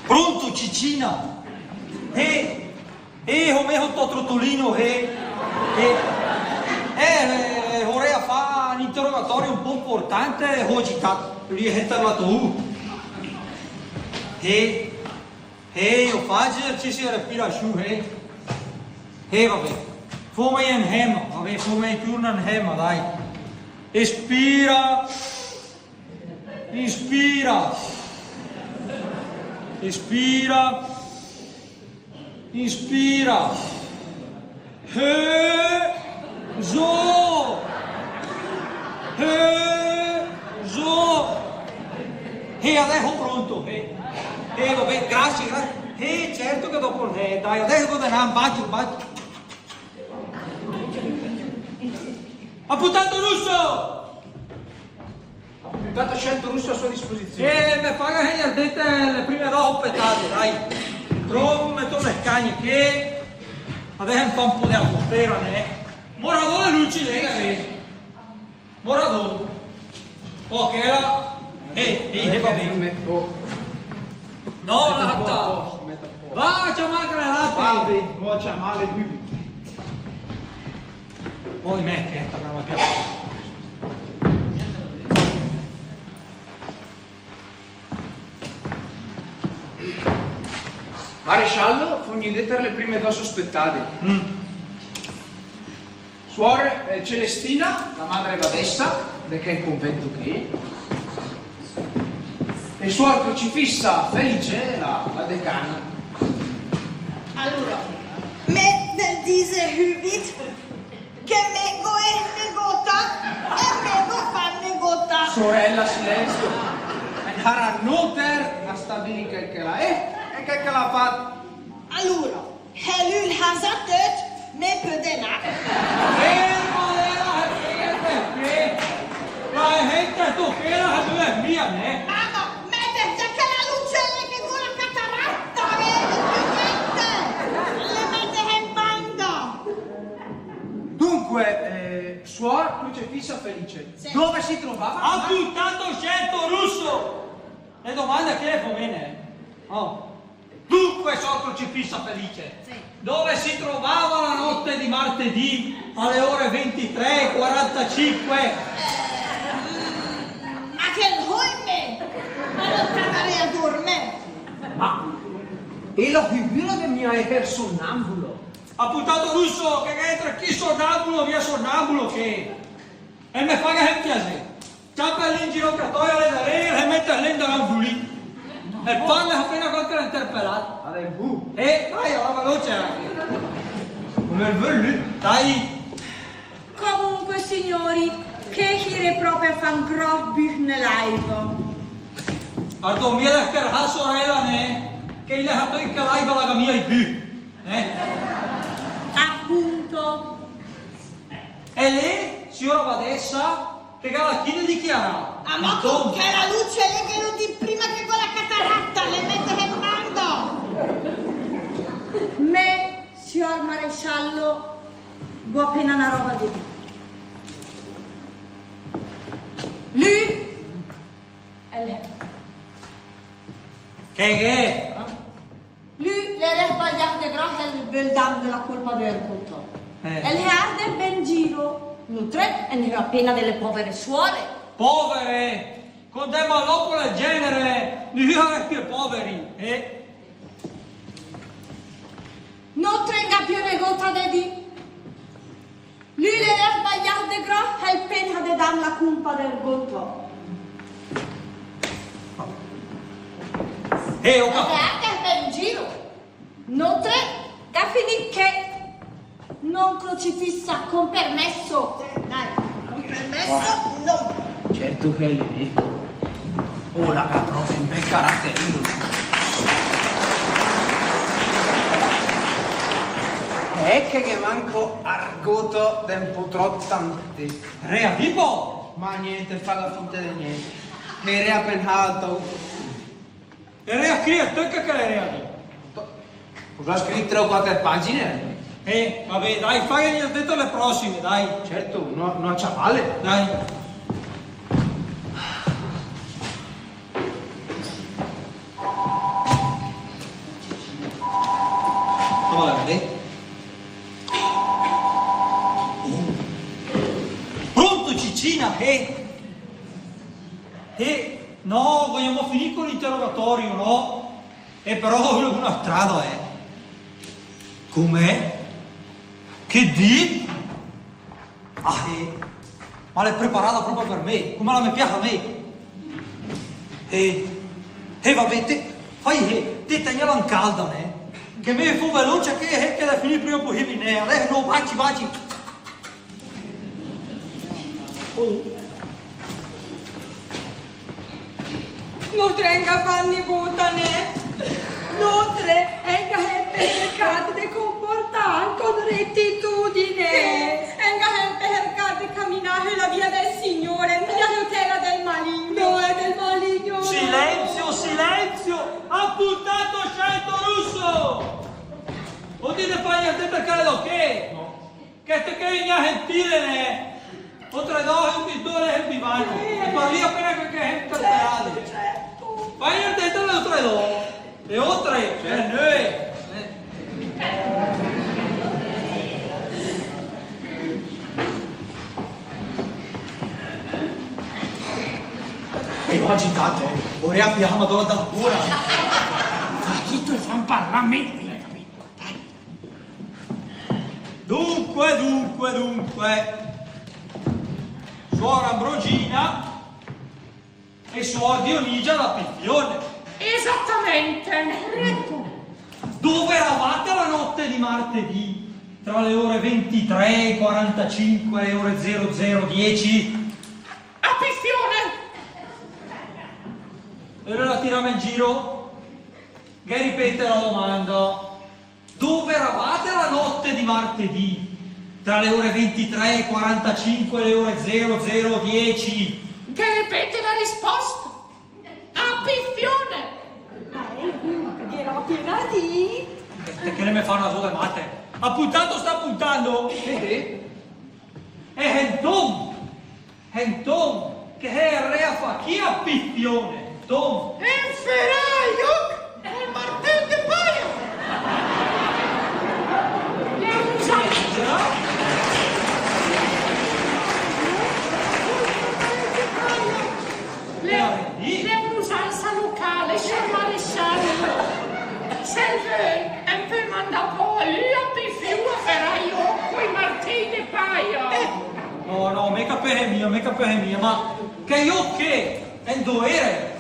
Pronto, Cina. Eh, eh, ho mé ol tò trotolino, eh. Eh, eh, eh, vorèa fà un interogatòri un pó importante, ho agitàt. Rièset a parlà tu? Eh, eh, ho fàcil, ci si respira sö, eh. Eh, va bé. Fóm inséma, va bé, fóm ü tùrn inséma, dai. Espira. Inspira. Espira. Inspira. Hö, zó. Hö, zó. Eh, adès pronto. Eh, eh, va bé, grazie, grazie. Eh, certo che dopo, eh, dai, adès che dai, un bacio, un bacio. Appuntato Russo! Appuntato Scelto Russo a sua disposizione. Eh, me faga gnì dét le prime dò spetade, dai. Pröve a metì le scagne ché. Adès fóm un pó de atmosfera, né? Moradò, le luci, lé, eh. Moradò. Oh, chèla. Eh, eh, eh, va bé. No, la ta. Va a ciamà che la ta. Va bé, vo a ciamà le dü. Poi me, che sta brava piazza. Maresciallo, fó gnì dét le prime dò sospetade. Mm. Suor, eh, Celestina, la madre badessa, de chèl convento ché. E suor Crocifissa Felice, la, la decana. Alura, me ve dise sübit che me gó ést negóta e me gó fàt negóta. Sorella, silenzio. En harà nóter a stabilì chèl che la è e chèl che la fà. Alura, se lü 'l sa töt, me pöde nà. Ferma, ferma, ferma, ferma. La gente sto che la se muove via, né? Mama, mète già chèla luce lé che gó la cataratta, vède pü gnente. Le mète in banda. Dunque, eh, suor Crocifissa Felice, sì, dove si trovava? Appuntato Scelto Russo! Le domande che le fó mé, né? Oh. Dunque, suor Crocifissa Felice, sì, dove si trovava la notte di martedì alle ore ventitré e quarantacinque? Eh, mm, ma che 'l só mé? Ma no 'l stava a durmì. Ma, e la figura de mia éser sonambulo? Appuntato Russo, che gh'éntra chi sonambulo, mia sonambulo che? E me faga ol piasé. Ciapa l'inginocchiatoia, le darère, e mètela lé 'n de l'angulì. E parla apéna co chèl interpelàt. Adès, bu. Eh, dai, va veloce. Come 'l völ lü. Dai. Comunque, signori, che gh'ére pròpe a fà un gròss büs ne l'aiba. Ardó, mia de schersà, sorella, né? Che i l'è a töi che l'aiba la gh'à mia i büs, eh? Appunto. E lé, siora badessa, che gh'à la chì de dichiarà? Ah, ma con chèla luce lé, che l'ó dit prima che gó la cataratta, le mète in banda. Me, sior maresciallo, gó apéna na roba de dì. Lü, el è. Che gh'è? Lü l'è sbagliàt de gròss, el völ dàm la culpa de Ergoto. Eh. El se arda in giro, nóter en gh'ó apéna de le pòvere suore. Pòvere? Con de malòpole del gènere, nigü l'è piö pòver, eh? Nóter en gh'à piö negóta de dì. Lü l'è sbagliàt de gròss, el pènsa de dàm la culpa de Ergoto. Eh, ho capito. Guardate, sta in giro. Nóter, che gh'à finìt ché? No, Crocifissa, con permesso. Dai, con permesso, no. Certo che l'è. Oh, la gh'à pròpe un bel caratterino. È che ghe manca argót de un pó tròp tant. Rea, Pippo! Ma niente, fa la finta de niente. L'era apéna alta. L'era scrìet töt chèl che l'era dì. Cosa, scrìet tre o quater pagine? Eh, va bé, dai, faghe gnì dét le pròssime, dai. Certo, no, no ciamàle. Dai. Torio, no? E però ho una strada, eh. Come? Che dì? Ah, eh. Ma l'è preparada proprio per me, come la me piace a me. Eh, eh, va bè, te, fai, eh, te tègnela in calda, eh. Che me fó veloce che, eh, che la finì prima possibile, eh. Adesso no, baci, baci. Nóter enga fà nibóta, né? Nóter enga sèmper sercà de comportàs con rettitudine. Enga sèmper sercà de caminà sö la via del Signore, mia sö chèla del maligno. No, è del maligno. Silenzio, silenzio! Appuntato scelto Russo! Oddio, te fai a te perché lo che? Chèste ché l'è gna gentile, né? Ótre dò, un pittore e un divano. E parlì apéna che, che sènte. Certo, certo. Fai a te le ótre dò. E ótre, certo. Eh, noi. Eh. E ho agitato, eh. Vorrei affiare la Madonna dalla buona. Fa chì te fà parlà a me, hai capito? Dai. Dunque, dunque, dunque. Suor Ambrogina e suor Dionisia da Piffione. Esattamente. Ecco. Dove eravate la notte di martedì, tra le ore ventitré e quarantacinque e le ore zero zero dieci? A Piffione. E alura la tira in giro? Che ripete la domanda. Dove eravate la notte di martedì, tra le ore ventitré e quarantacinque e le ore zero zero dieci? Che ripete la risposta. A Piffione! Ma el gh'era apéna dì. Perché lei me fa una sola mate? Appuntato sta appuntando? Sì, sì. Eh, eh, dom. Entón, che gh'éra a fà chì a Piffione, entón? En ferà i ócc col martèl de paia! L'è un'usansa. L'è, l'è un'usansa locale, sior maresciallo. Se 'l völ, en pöl mandà pò lü a Piffiù a ferà i ócc coi martèi de paia. Eh, No, no, me capése mia, me capése mia, ma chèi ócch ché, endó éren?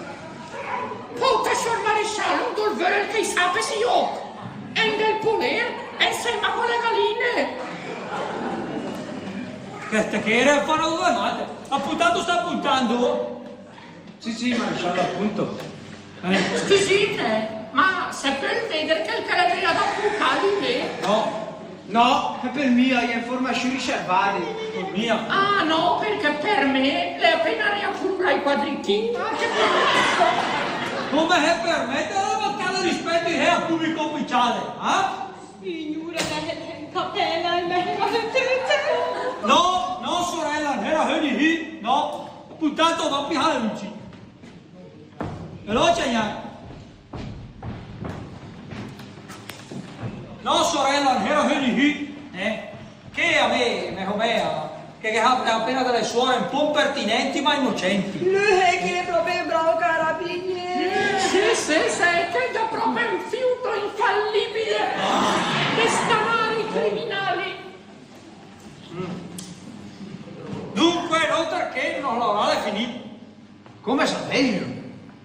Pòta, sior maresciallo, endó 'l völ che i sàpes i ócc? En del polér, ensèma co le galine. Chèste ché éra a fà una domanda. Appuntato sta appuntando? Sì, sì, maresciallo, appunto. Eh. Scüsìt, ma se pöl véder chèl che l'è dré a appuntà lé? No. No, per mia, i è informasiù riservade. Per mia? Ah, no, perché per me l'è apéna dré a comprà i quadrì chì. Ah, che bèl. Come se permèt de mancà de rispèt al pubblico ufficiale, eh? Signura, la sènte apéna, el mé... No, no, sorella, no era hö nihü, no. Appuntato, va a piglià le luci. Veloce, gna. No, sorella, no era hö nihü, eh. Che a me, me, come, che, che ha, ha apéna delle suore un po' impertinenti ma innocenti. Lü, eh, che l'è pròpe ü bravo carabiniere. Sé, sé, sé, che l'è pròpe ü fiuto infallibile de stanare i criminali. Mm. Dunque, nóter ché, no, no, no, l'è finì. Come sapévelo?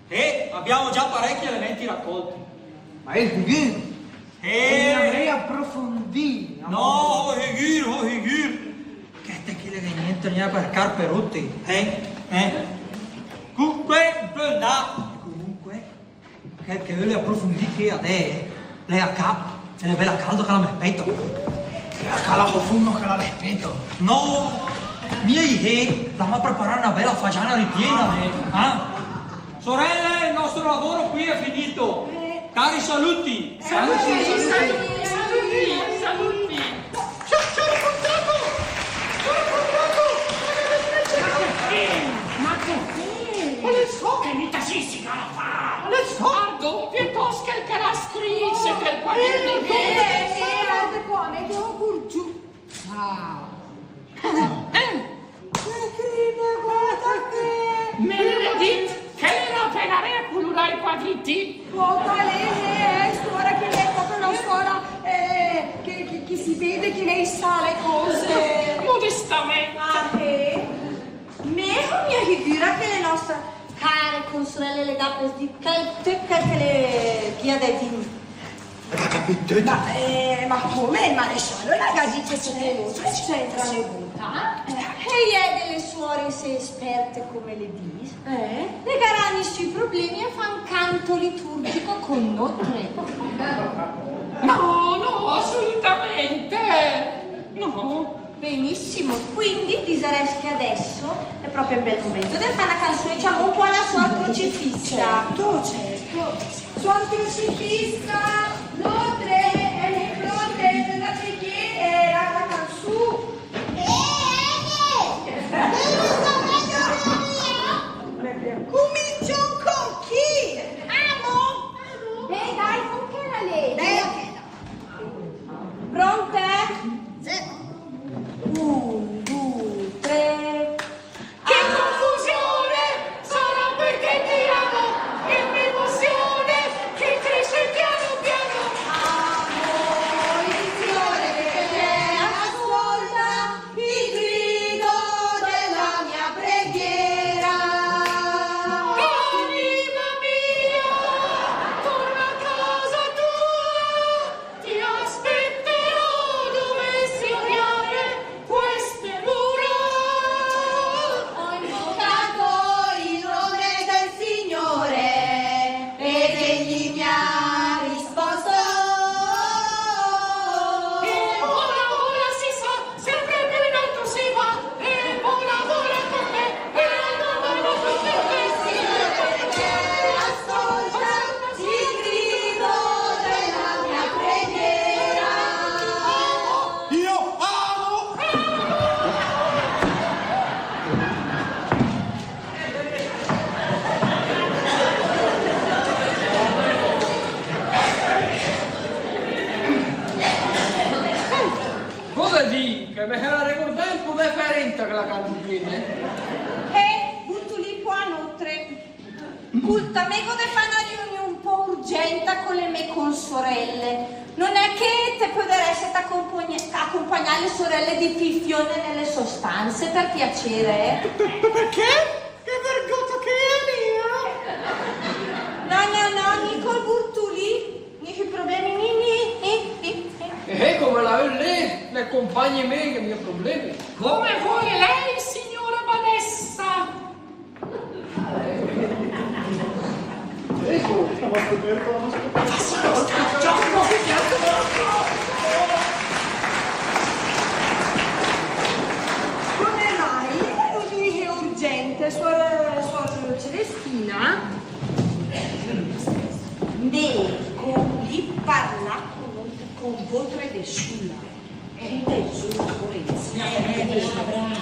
Eh, abbiamo già parecchi elementi raccolti. Ma el sigür? Eh. Dovrei approfondì. No, ho sigür, ho sigür. Chèste ché l'è gnente, gnente che scarpe rote. Eh? Eh? Comunque, pöl 'ndà. Comunque, chèl che völe approfondì ché adès, l'è a cà, e l'è bèla calda che la me spèta. Bèla calda, profonda che la me spèta. No, mia, i gh'è, la m'à preparàt una bèla fagiana ripiena, eh? Ah? Sorelle, il nostro lavoro qui è finito. Cari saluti. Saluti, saluti, saluti, saluti. Sior, sior Fortunato! Sior Fortunato! Ma perché? Ma perché? Ma l'è sö che mi tasìs, cara fa! Ma l'è sö! Pardon, piötòst che 'l gh'à scriìt chèl quaderno. Eh, eh, guarda qua, metilo giù. Ah. Eh. Che crina, guarda che. Me l'è dit che l'era apéna a culurà i quadrì. Pòta, lé, eh, suora, che l'è pròpe una suora, eh, che, che, che se vede che lé sa le cose. Modestamente. Ah, eh? Me, me fó mia figüra che le nòste care consorelle le gh'à per dì chèl, töt chèl che le gh'ìa de dì. Avete capito? Ma, eh, ma come? Il maresciallo la gh'à dìcc che nò, che c'entra? Eh, e i è de le suore isé esperte come le dis. Eh? Le gh'arà nissü problemi a fà un canto liturgico con nò tre. No, no, assolutamente. No. Benissimo, quindi diserèss che adèss l'è pròpe un bel momento de fà una cansù, disèm, un pò a la Suor Crocifissa. Certo, certo. Suor Crocifissa, nò tre, sèm pronte per la preghiera, la cansù. Eh, eh, eh! Cumincium con chi? Amo! Beh, dai, con chèla lé. Beh, ok, dai. Pronte? Sì. Un, du, tre. Che confusione! Sarà perché ti amo e l'emozione che cresce piano piano. Amore, Signore, che te ascolta il grido della mia preghiera. Anima mia, torna a casa tua. Ti aspetterò dove schianti queste mura. Ho invocato il nome del Signore ed egli mi ha risposto. E ora, ora si sa, sempre più in alto si va. E vola, vola con me, e non vola con me. Ascolta il grido della mia preghiera. Io amo. Cosa dì? Che me la regordàe un pó diferènte chèla cansù, eh? Eh, Burtulì, pò a nótre. Scólta, me gh'ó de fà una riuniù un pó urgènta co le mé consorelle. Non è che te podarèsset acompagn-, acompagnà le sorelle di Fifione nelle sue stanze, per piacere, eh? Perché? Che vergóta che l'è mia! No, no, no, nì col Burtulì, nì coi problemi, nì, nì, nì, nì. Eh, come la öl lé, le compagne mé, che mia problemi. Come vuole lei, signora badessa. Ecco, la vostra merda, la vostra... Come mai? L'è urgènte, suor, suor Celestina? Me gh'ó de parlà con, con vótre de sula. Eh, eh, sula, eh, eh, brava, brava,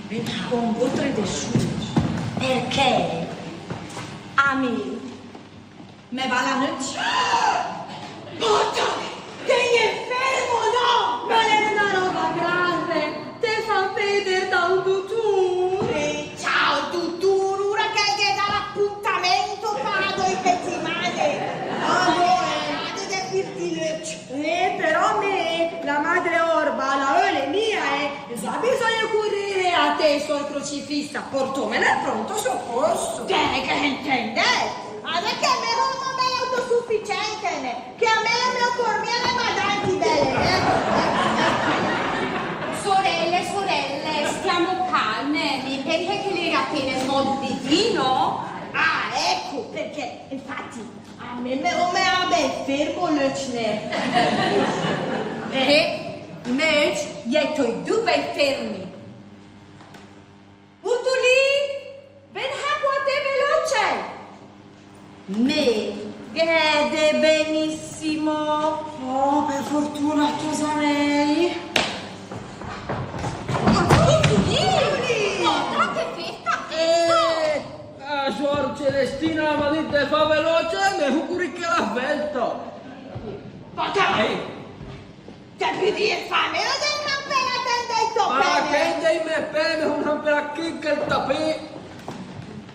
eh. Con vótre de sula. Perché a me me va la nöcc. Pòta! Te gh'ét 'nfermo, no? Ma l'è una roba grave! Te fan vèder da un dutùr! Eh, ciao, dutùr, ura che el ghe dà l'apuntamènt per dò setimane! Amore! Ade de pirdi nöcc! Eh, però me, la madre orba, la öle mia, eh! S'à bisògn de currì a te, suor Crocifissa, pòrtemela al pronto soccorso! Te, che te intèndet? Ade che me hó me autosufficiente, né? Che a me me ocór mia de badanti, bèle, eh? Sorelle, sorelle, stiamo calme, mi penso che l'era appena il modo di dì, no? Ah, ecco, perché, infatti, a me me, me va bèl fermo, l'öcc, né? Eh, i me öcc i è töcc du bèi fermi. Burtulì, ven hé qua te veloce! Me gh'ó de benissimo. Oh, per fortuna, tosa mé. Ma Burtulì! Ma che festa, festa! Eh, la suor Celestina la m'à dìcc de fà veloce, me hó currìt a la svèlta. Ma dai! Te pödìet fà a meno de hrampà la tènda ai tò pé? Ma che dei mé pé, me hó hrampàt ché el tapé.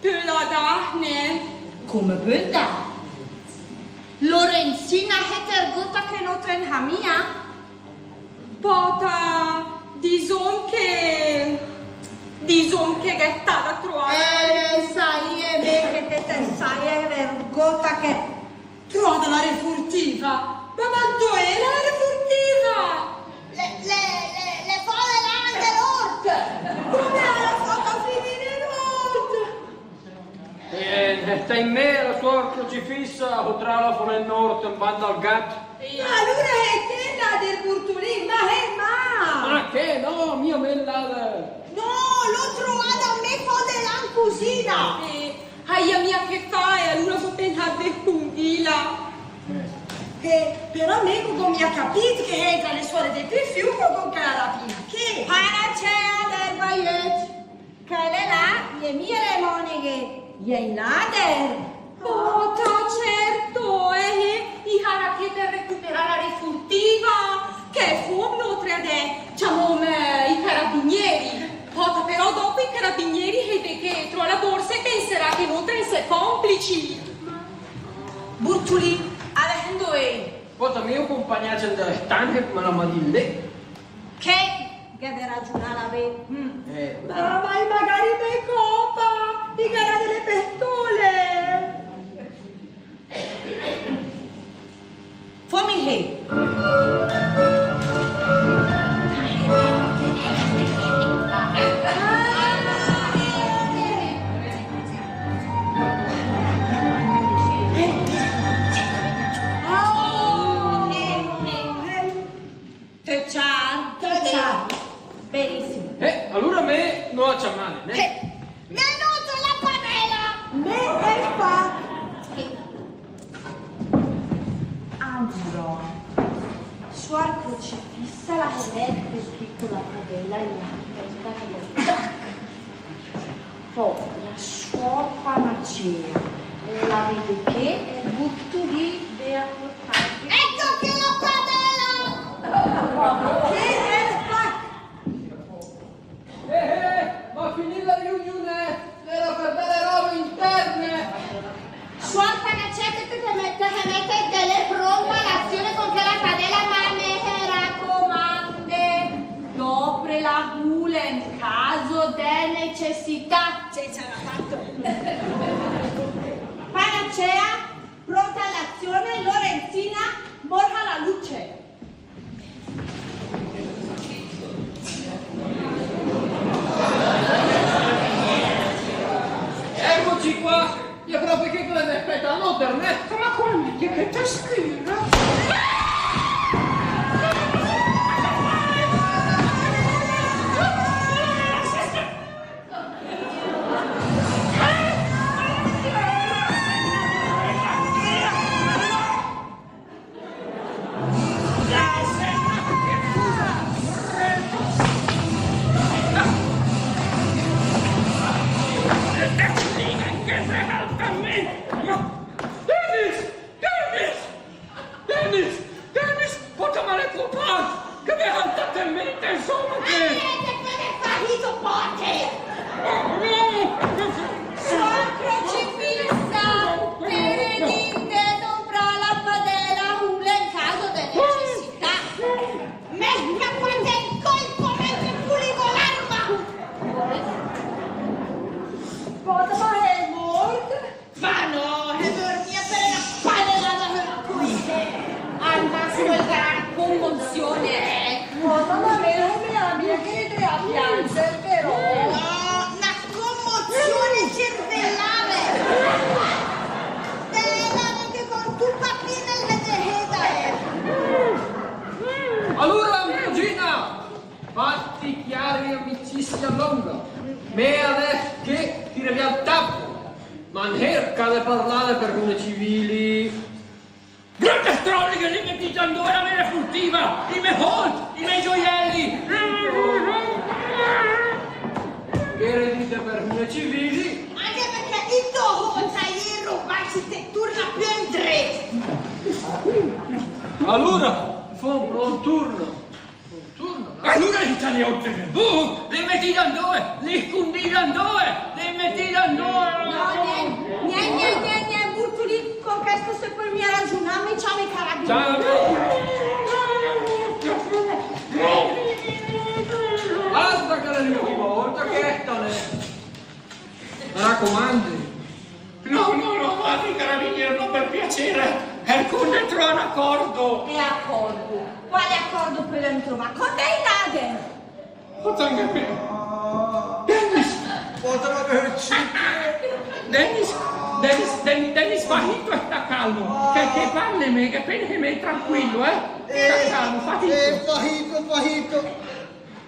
pöla Dafne. Come pöla? Lorenzina, hét ergóta che nóter hét mia? Pòta, disóm che, disóm che gh'è stada troada. Eh, saie bé che te te saie ergóta che troada la refurtiva. Ma, ma 'ndo éla la refurtiva? L'è, l'è, l'è, l'è fò de là, de l'órt. Come la fò a finì de l'órt? Eh, eh, sta in mé la suor Crocifissa, ho trala fò de l'órt, in banda al gat. Alura hét té la del Burtulì, ma hét ma? Ma che? No, mia, mé la... No, l'ó troada mé fò de là in cusina. Eh, aia mia che fà, e alura só penàt de scundìla. Eh, però mé gh'ó mia capìt che hét la suora de Pifiù co chèla rapina. Che? Panacea del Baiöt. Chèle là i è mia le mòneghe, i è i lader. Pòta, certo, eh, i harà ché per recuperà la refurtiva. Che fóm nóter adès? Ciamóm, eh, i carabinieri. Pòta, però dòpo i carabinieri, eh, che vedrà la bórsa i pensarà che nóter sóm complici. Burtulì, adès 'ndo él? Pòta, mé l'ó compagnàt in de stanze, ma la m'à dìcc lé. Che gh'è de ragiunàla bé. Mm. Eh. Ma, ma magari me còpa, i gh'arà de le pestole. Fóm hé. Töt ciar? Töt ciar. Benissimo. Eh, alura mé no la ciamàe, né? Eh, mé no, te la padèla! Mé el pà. Alura, suor Crocifissa, la mèt ché co la padèla in la testa che la... Pò la suor Panacea, la vède ché el Burtulì de a portàga. Ecco che la padèla! Che el fa? Eh, eh, m'à finìt la riuniù, eh! L'era per dà le robe interne! Suor Panacea, te, te, te me-, te, te mètet de lé pronta a l'azione con chèla padèla, ma me racomande, dòprela sólo in caso de necessità. Céntra afàter. Panacea, pronta a l'azione, Lorenzina, spénghet la luce. Eccoci qua! L'è pròpe ché che me spèta, no, per me? Ma come, che, che te scrive? Dennis! Dennis! Dennis! Dennis! Pòta, ma l'è copàt! Che m'è saltàt in ment, insoma, che... Eh, che te gh'é fàcc, pòta! Sor Crocifissa, te gh'é de dòmprà la padèla sö in caso de necessità. Me, me guarda in colpo mentre puligo l'arma! Pòta, ma l'è mórt? Ma no, l'è dórmia per öna padelada sö la coìda. Al massimo el gh'avrà öna commozione, eh. Pòta, ma me, me, me, che l'è dré a piànger, però. No, öna commozione cervellare. Bella, che con tò papì nel vedeheda, eh. Alura, Gina, fatti chiari, amicizia longa. Me adès che tire vià el tapo. Ma gnè, gh'à de parlà de persune civili. Bröte stròleghe, l'è metìda indóe la mé refurtiva, i mé sólcc, i mé gioielli. Gh'ére dit de persune civili. Anche perché i tò sólcc i è robàcc, i te turna piö indré. Alura, fó ü bon turno. Turno, no? Alura i te l'é töte vù, l'è metìda indóe, l'è scundìda indóe, l'è metìda indóe. No, gnè, gnè, gnè, gnè, gnè, Burtulì, con chèsto se pöl mia ragiunà, me ciame i carabinieri. Ciao. Basta che l'è l'ültima ólta che te ne... Me racomandi. No, no, no, guardi, carabinier, no, per piacere. Cercóm de troà ün acòrd. E acòrd? Quale acòrd pödém trovà? Con dei ladri! Pòta, anche qui. Dennis! Pòta, ma che... Dennis, Dennis, Dennis, Dennis, fà sito e stà calmo. Che, che parle me, che apéna che me tranquillo, eh? Stà calmo, fà sito. Eh, fà sito, fà sito.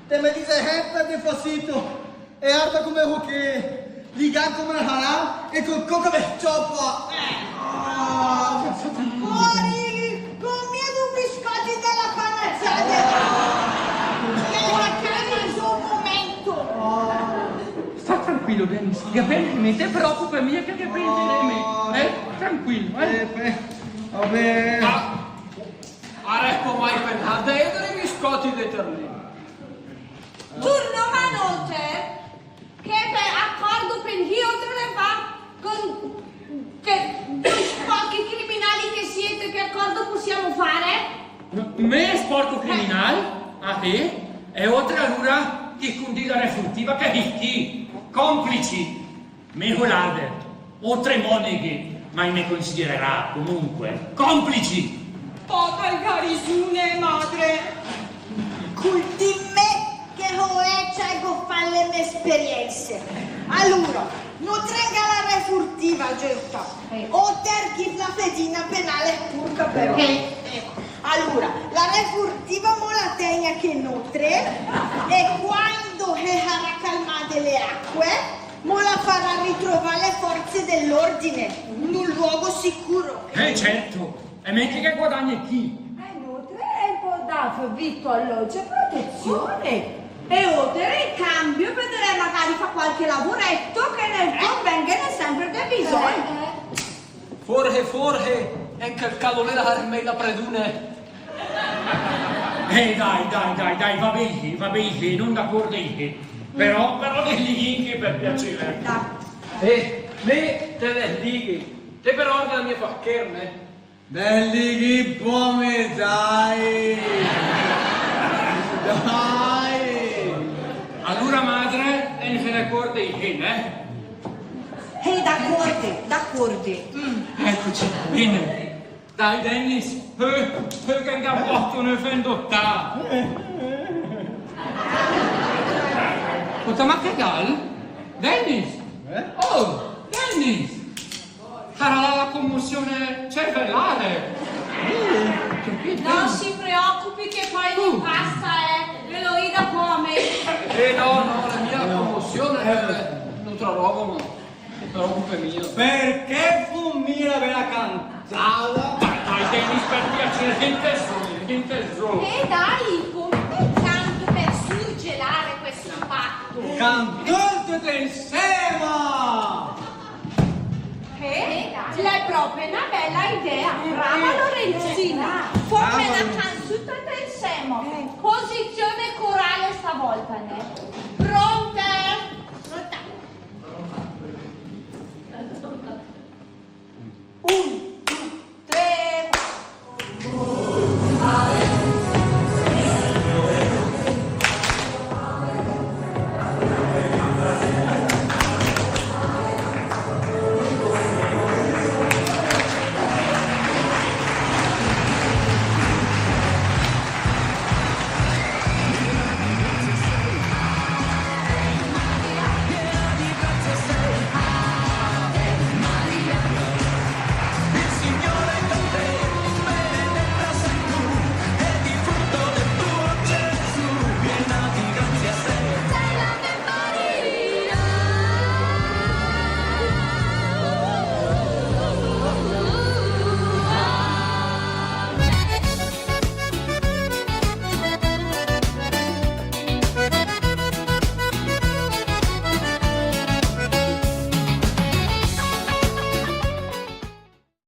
Te me diset sèmper de fà sito. E arda come só ché, ligàt come ü salam e col có che me s-ciòpa. Ah, Morì, con mia du biscòcc de la panacea de... Che la calma in un momento. Sta tranquillo, Dennis, che apéna che me, te preòcupe mia che, che apéna che me, eh? Tranquillo, eh? Eh, beh, va bene. Ah, ara pò mai pensàt de èd i biscòcc de Terlì? Turno, ma nóter, che per accordo per io te ne va con, che voi sporchi criminali che siete, che accordo possiamo fare? Me sporco criminal? A te? E ótre alura chi scundìt la refurtiva, che só chi? Complici! Me só lader, ótre mòneghe, ma i me considererà comunque complici. Pòta, el gh'à resù, madre. Scoltìm me che só ècia e gó fat le me esperiense. Alura, nóter gh'óm la refurtiva, giösta? Eh. Óter gh'ìv la fedina penale, purca però. Eh. Eco. Alura, la refurtiva mó la tègn ché nóter, e quando se sarà calmade le acque, mó la farà ritrovà le forze dell'ordine in un luogo sicuro. Eh, certo, e me che guadagne chi? Eh, nóter gh'óm pò dàt vitto, alloggio e protezione. E óter in cambio pöderà magari fà qualche lavoretto che ne convènghe sèmper de bisògn. Eh, eh. Forse, forse, anche el cavalier Armella Predune. Eh, dai, dai, dai, dai, va bé, va bé, sóm d'acòrd, eh. Però, però deslighìm, per piacere. Dai. Eh, me te deslighe. Te però ordina mia fà schèrs, eh. Deslighìm pò me, dai. Dai. Alura, madre, sóm d'acòrd, eh? Eh, d'acòrd, d'acòrd. Mm. Eccoci, bene. Dai, Dennis, eh, eh, che gh'à fàcc ü fendotà. Pòta, ma che gh'àl? Dennis! Eh? Oh, Dennis! Sarà la commozione cerebrale. Eh, che, che... Non si preoccupi che poi mi passa, eh. Ve lo ida come. Eh, no, no, la mia commozione, eh, no, trovo, ma... Però, comunque, mia. Perché fó mia öna bèla cantada? Dai, dai, Dennis, per piacere, che inteso, che inteso? E dai, come, tanto per surgelare questo patto. Cantante del Sema! Che? Pròpe öna bèla idea, brava Lorenzina. Fóm öna cansù töte insèma. Posizione corale stavolta, nè?